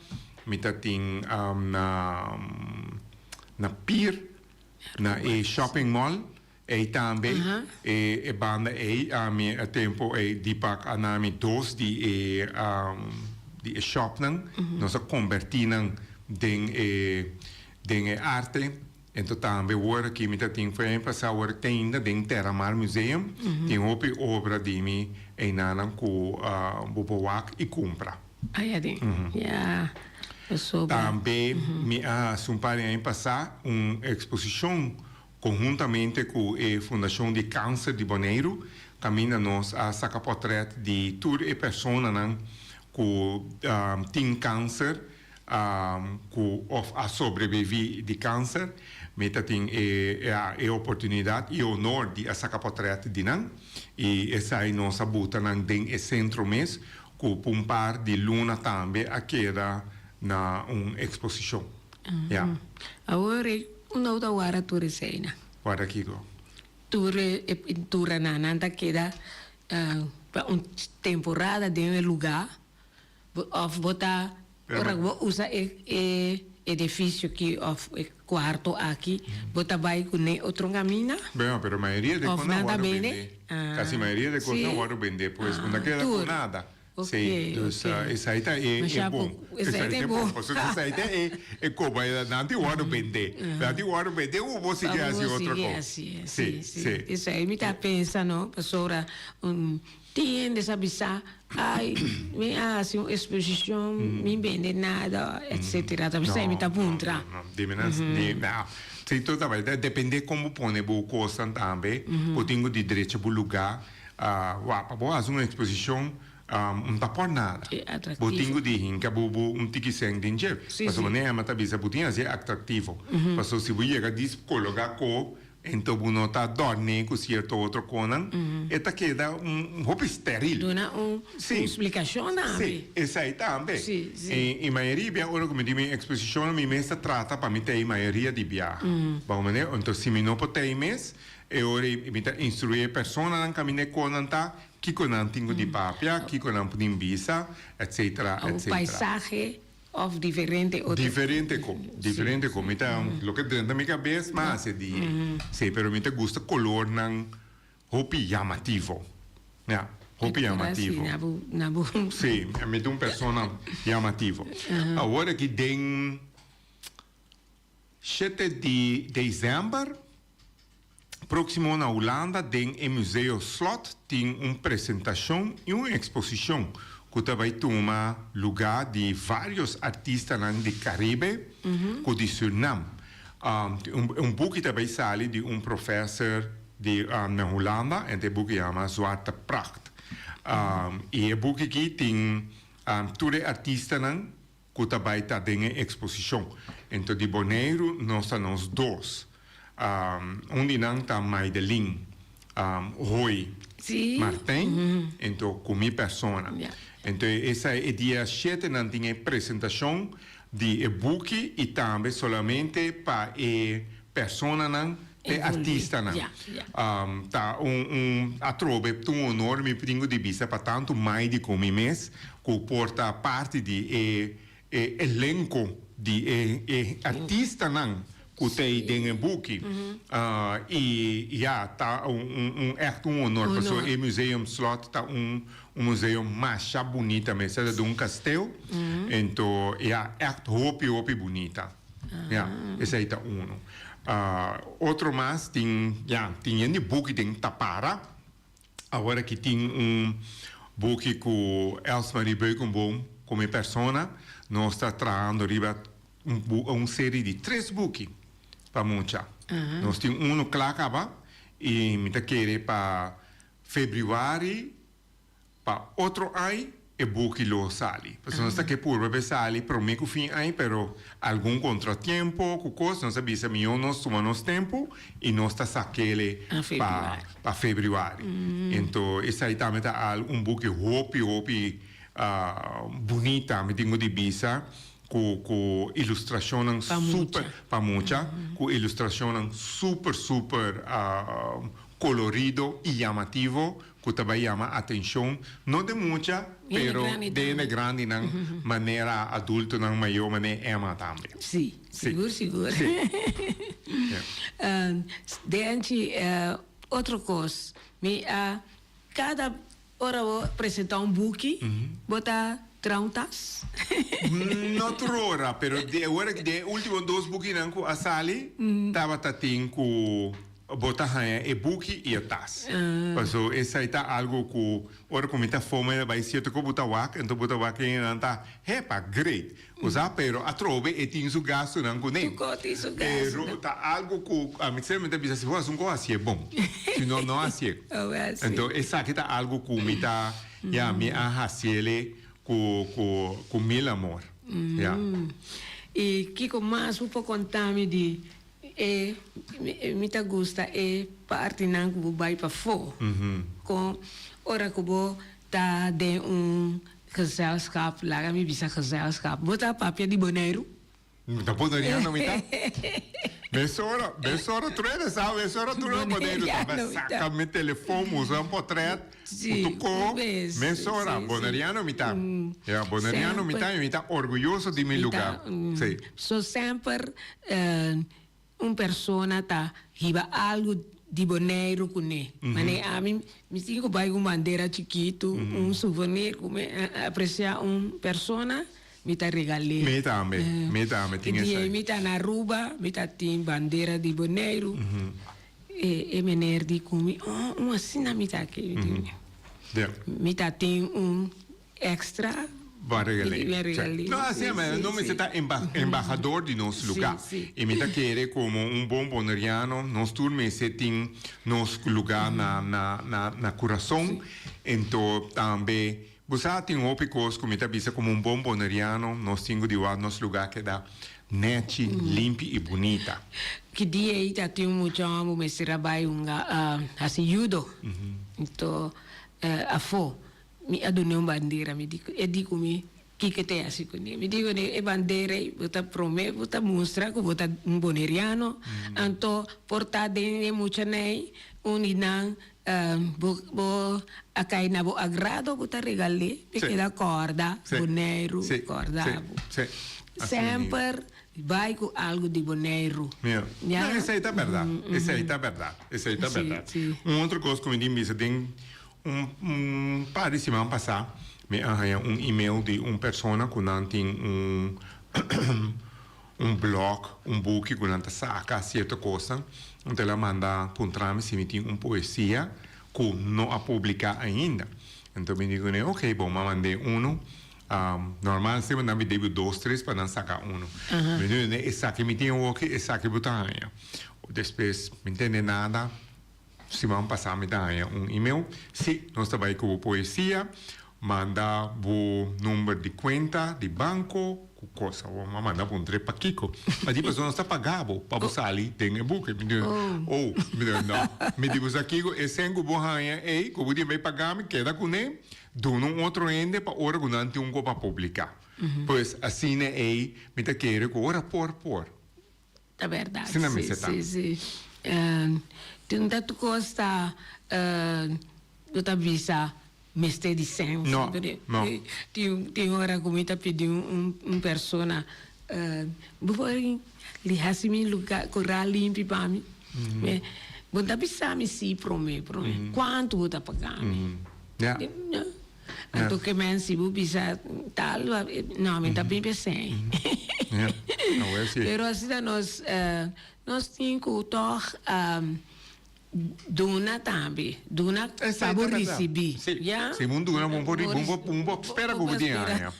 mi ta tin na na Pier, na e shopping mall ei tambe, e e banda ei ami e tempo ei Deepak a na mi dos di e di e shopnan, nos a kombertí nan den e den e arte. Ento tambe wor aki mi ta tin for aña pasá wor te ainda den Terramar Museum tin hopi obra di mi einanan ku bo por wak i kumpra. Aya den, ya. Tambe mi a hasi un par di aña pasá un eksposishon konhuntamente ku e Fundashon di Kanser di Boneiru kaminda nos a saka pòtrèt di tur e personanan ku tin kanser ku òf a sobreviví di kanser. Mi ta tin e e oportunidat i honor di a saka pòtrèt di nan i esei nos a buta nan den e sentro mes ku pa un par di luna tambe a keda na un eksposishon. Ya. Awor unda bo ta wara tur eseinan? Wara kiko? Tur e pinturanan nan ta keda pa un temporada den e lugá òf bo ta ora ku bo usa e edifisio aki òf e kuarto aki bo ta bai kuné otro kaminda? Bueno, pero mayoria di kosnan wòrdu bendé. Kasi mayoria di kosnan wòrdu bendé, pues bo no ta keda ku nada. Sí, dus esei ta e bon. Esei ta e bon. Pasobra esei ta e e koba nan tin wòrdu bendé. Nan tin wòrdu bendé ku bo sigui hasi otro kos. Sí, sí. Esei mi ta pensa no, pasobra un tin hende sa bisa, ai mi a hasi un eksposishon, mi bende nada, etsetera. Ta p'esei mi ta puntra. No, no, no. Dime nan, no. Sí, tur ta bai. Ta dependé kon bo pone bo kosnan tambe. Bo tin ku di drecha bo lugá. Wak, pa bo hasi un eksposishon un ta por nada. Bo tin ku di hinka bo bo un tiki sèn den dje. Pasobra bo Emma ta bisa bo tin hasi atraktivo. Pasobra si bo yega dis kologa ko ento bo no ta dòrn'é ku sierto otro konan, e ta keda un hopi steril. Duna un splikashon tambe. Si, esei tambe. I mayoria bia ora ku mi tin mi eksposishonnan mi mes ta trata pa mi ta ei mayoria di biaha. Bo manera, enton si mi no por ta ei mes, E ora ei mi ta instruí e personanan kaminda e konan ta, kiko nan tin ku di papia, kiko nan por tin bisa, etsetera, Un etsetera. paisahe òf diferente otro. Diferente ko, diferente ko. Mi ta, loke drenta mi kabes, mi a hasi di ei. Sí, pero mi ta gusta kolornan hopi yamativo. Ya, hopi yamativo. Na bo, na bo. Sí, mi ta un persona yamativo. Awor aki den Shete di december proximo na Hulanda den e Museo Slot tin un presentacion y un exposicion cu ta bay tuma luga di varios artistanan di Caribe cu di Surinam. Un buki ta bay sali di un professor di na Hulanda en e buki yama Zwarte Pracht. Y e buki aki tin tur e artistanan ku ta bai ta den e eksposishon. Ento di Boneiru nos ta nos dos. Un di nan ta Maidelin Hooi Martijn, ento ku mi persona. Ento esei e dia shete nan tin e presentashon di e buki i tambe solamente pa e personanan, e artistanan. Ta un un atrobe ta un honor mi pringu di bisa pa tantu Maidi ku mi mes ku por ta parti di e e elenko di e e artistanan ku ta ei den e buki. I ya ta un un un ègt un honor pasobra e Museum Slot ta un un museo masha bunita mes. Ta di un kasteel ento ya ègt hopi hopi bunita. Ya, esei ta uno. Otro mas tin, ya, tin yen di buki den Tapara. Awor aki tin un buki ku Elsmarie Beukenboom komo e persona. Nos ta trahando riba un un seri di tres buki pa mucha. Nos tin uno kla kaba i mi ta kere pa febrüari Pa otro ai e buki lo sali. Pasobra nos ta ke purba pa e sali prome ku fin ai, pero algun kontratiempo ku kos nos a bisa mihó nos tuma nos tempu i nos ta sakele pa pa febrüari. Ento esei tambe ta al un buki hopi hopi bunita mi tin ku di bisa ku ku ilustrashonnan super pa mucha ku ilustrashonnan super super kolorido i yamativo ku ta bai yama atenshon no den mucha pero den e grandinan manera adultonan mayor manera Emma tambe. Sí, sigur sigur. Denchi otro kos mi a kada ora bo presenta un buki bo ta traha un tas? No tur ora pero den e ultimo dos bukinan ku a sali tabata tin ku. Bo ta haña e buki i e tas. Paso esei ta algu ku ora ku mi ta foma e bai sierto ku bo ta wak, enton bo ta wak e nan ta, hepa, great. Bo sa, pero atrobe e tin su gastunan kuné. Pero ta algu ku ami semper mi ta bisa si bo hasi un kos hasié bon, si no, no hasié. Enton esaki ta algu ku mi ta, ya, mi a hasiele ku ku ku mil amor, ya. I kiko mas bo por konta mi di E mi ta gusta e partinan ku bo bai pafó. Kon ora ku bo ta den un gezelschap, laga mi bisa gezelschap, bo ta papia di Boneiru? Mi ta boneriano mi ta. Mesora, mesora truena sa, mesora truena Boneiru ta. Mi saka mi telefon, mustra un potret, ku tuko, mesora, boneriano mi ta. Ya, boneriano mi ta i mi ta orguyoso di mi luga. Si. So semper Un persona ta hiba algu di Boneiru kuné. Manera ami, mi tin ku bai ku un bandera chikitu, un souvenir ku mi apresiá un persona, mi ta regal'é. Mi tambe, mi tambe tin esei. E dia mi ta na Aruba, mi ta tin bandera di Boneiru. E meneer di ku mi, oh, un asina mi ta ke. Mi ta tin un. Extra. Bo a regal'é. Mi a regal'é. No, asina mi, no mester ta embahador di nos lugá. I mi ta kere komo un bon boneriano nos tur mester tin nos lugá na na na na kurason. Ento tambe bo sa tin hopi kos ku mi ta bisa komo un bon boneriano nos tin ku di wak nos lugá keda nèchi, limpi i bunita. Ki dia ei ta tin un mucha hòmber mester a bai hunga hasi judo. Ento afó. Mi a dun'é un bandera, mi di, e di ku mi, Kiko ta e hasi kuné? Mi di kuné, e bandera ei bo ta promé bo ta mustra ku bo ta un boneriano, anto por ta den e muchanan ei un di nan bo bo a kai na bo agrado bo ta regal'é pa e keda kòrda Boneiru, kòrda bo. Semper bai ku algu di Boneiru. Ya. No, esei ta bèrdat, esei ta bèrdat, esei ta bèrdat. Un otro kos ku mi tin bisa den Un par di siman pasá mi a haña un email di un persona ku nan tin un un blog, un buki ku nan ta saka sierto kosnan. Anto el a manda puntra mi si mi tin un poesia ku no a publiká ainda. Anto mi di kuné, ok, bon, mi a mand'é unu. Normal semper nan bid'é dos, tres pa nan saka unu. Mi di kuné, esaki mi tin awoki, esaki bo ta haña. Despues mi tende nada. Siman pasá mi ta haña un email. Sí, nos ta bai ku bo poesia. Manda bo number di kuenta di banko ku kos. Awor mi a manda bo un trip pakiko. Pa di pasobra nos ta paga bo pa bo sali den e buki. Mi di, oh, mi di, no. Mi di bo sa kiko, e sèn ku bo haña ei, ku bo tin bai paga mi, keda kuné, duna un otro hende pa ora ku nan tin un ko pa publiká. Pues asina ei mi ta kere ku ora por por. Ta berdad, Asina si, mester ta. si, si. Tin tantu kos ta bo ta bisa mester di sèn. No, no. Tin, tin ora ku mi ta pidi un, un persona, bo por li hasi mi luga kura limpi pa mi? Bo ta bisa mi si prome, prome. Kuantu bo ta paga mi? Ya. Anto ke men si bo bisa tal, no, mi ta bin p'esei. Pero asina nos, nos tin ku tòg duna tambe, duna pa bo risibí, ya. Si bo duna, bo por, bo por spera ku bo tin haña.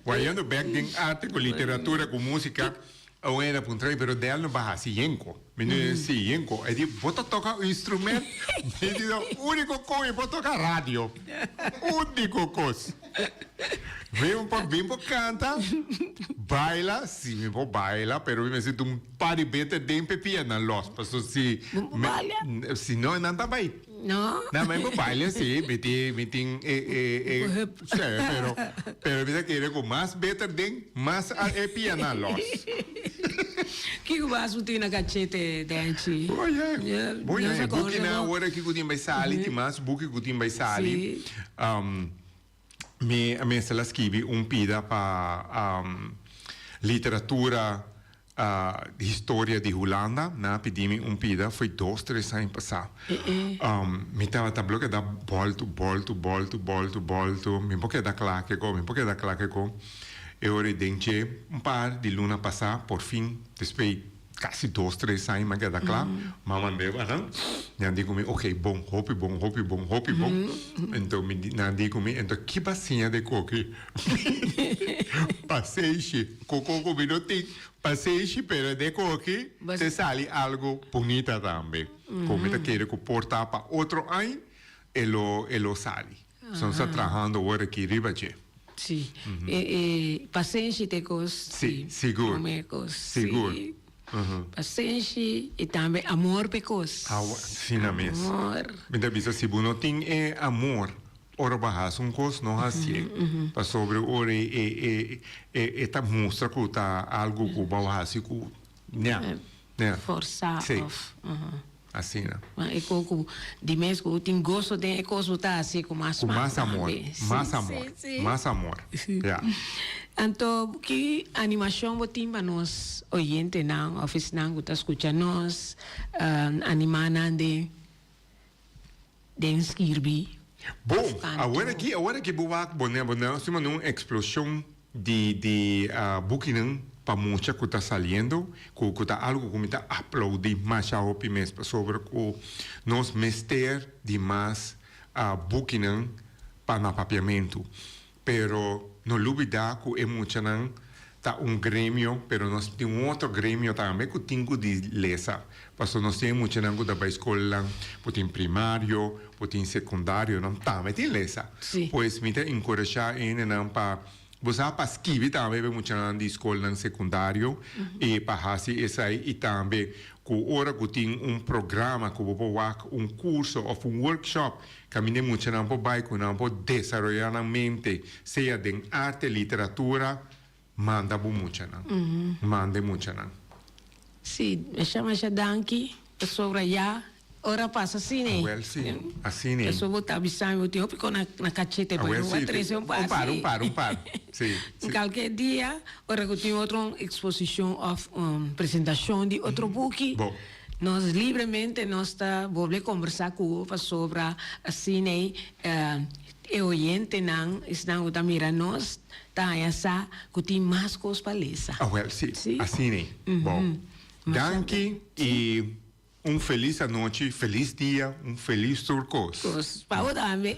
Wayando bèk den arte ku literatura ku músika, un hende a puntra mi, pero Delno bo a hasi yenko? Mi di, si, yenko. E di, bo ta toka un instrument? Mi di, no, uniko kos mi por toka radio. Uniko kos. Mi por, mi por kanta, baila, si mi por baila, pero mi mester un par di bete den p'e pianan los. Paso si, Bo por baila? si no, nan ta bai. No. No, mi por baila si, mi tin, mi tin e, e, e, Bo heup. si, pero, pero mi ta kere ku mas beter den, mas e pianan los. Kiko bo haci tin na cachete, Denchi? Oye, oye, e bukinan awor aki ku tin bai sali, tin mas buki ku tin bai sali. Mi a mester la skibi un pida pa literatura historia di Hulanda. Nan a pidi mi un pida foi dos, tres aña pasá. Mi tabata blo keda bòltu, bòltu, bòltu, bòltu, bòltu. Mi por keda kla kiko, mi por keda kla kiko. E ora ei den dje un par di luna pasá, por fin, despues. kasi dos tres aña mi a keda kla, mi a mand'é pa nan, nan di ku mi ok bon, hopi bon, hopi bon, hopi bon, enton mi di nan di ku mi enton ki bo a siña di koki? Pasenshi, koko ku mi no tin pasenshi pero de koki te sali algu bunita tambe, ku mi ta kere ku por ta pa otro aña e lo e lo sali. So nos ta trahando awor aki riba dje. Sí. E e pasenshi ta e kos. Sí, sigur. Promé kos. Sigur. Sí. Pasenshi i tambe amor pa e kos. Awa, asina mes. Amor. Mi ta bisa si bo no tin e amor ora bo a hasi un kos no hasié. Pasobra ora e e e e ta mustra ku ta algu ku bo a hasi ku ña. Yeah. Forsa Sí. of. Asina. Ma e ko ku di mes ku tin goso den e kos bo ta hasi ku mas Ku mas amor, tambe. Sí, mas amor, sí, sí. mas amor. Ya. Anto ki animashon bo tin pa nos oyentenan of esnan ku ta skucha nos, animá nan den den skirbi Bon, of kanto? awor aki, awor aki bo wak bo ne bo ne suma un eksploshon di di bukinan pa mucha ku ta saliendo, ku ku ta algu ku mi ta aplaudí masha hopi mes pasobra ku nos mester di mas bukinan pa na papiamentu. Pero no lubidá ku e muchanan ta un gremio, pero nos tin un otro gremio tambe ku tin ku di lesa. Pasobra nos tin e muchanan ku ta bai skolnan, bo tin primario, bo tin sekundario, nan tambe tin lesa. Pues mi ta enkurashá e hendenan pa bo sa pa skibi tambe pa e muchanan di skolnan sekundario i pa hasi esei i tambe ku ora ku tin un programa ku bo por wak un kurso òf un workshop Kaminda e muchanan por bai ku nan por desaroyá nan mente, sea den arte, literatura, manda bo muchanan. Manda e muchanan. Sí, masha masha danki pasobra ya ora pasa asina ei. Awel sí, asina ei. Pasobra bo ta bisa mi bo tin hopi kos na kachete pero Awel bo a sí, trese un par un par, sí. un par, un par, sí, sí. Kalke dia ora ku tin otro eksposishon òf presentashon di otro buki. Bo. Nos libremente nos ta bolbe kombersá ku bo pasobra asin'ei e oyentenan, esnan ku ta mira nos, ta haña sa ku tin mas kos pa lesa. Awel, sí, asin'ei. Bon, danki i un felis anochi, felis dia, un felis tur kos. Kos pa bo tambe.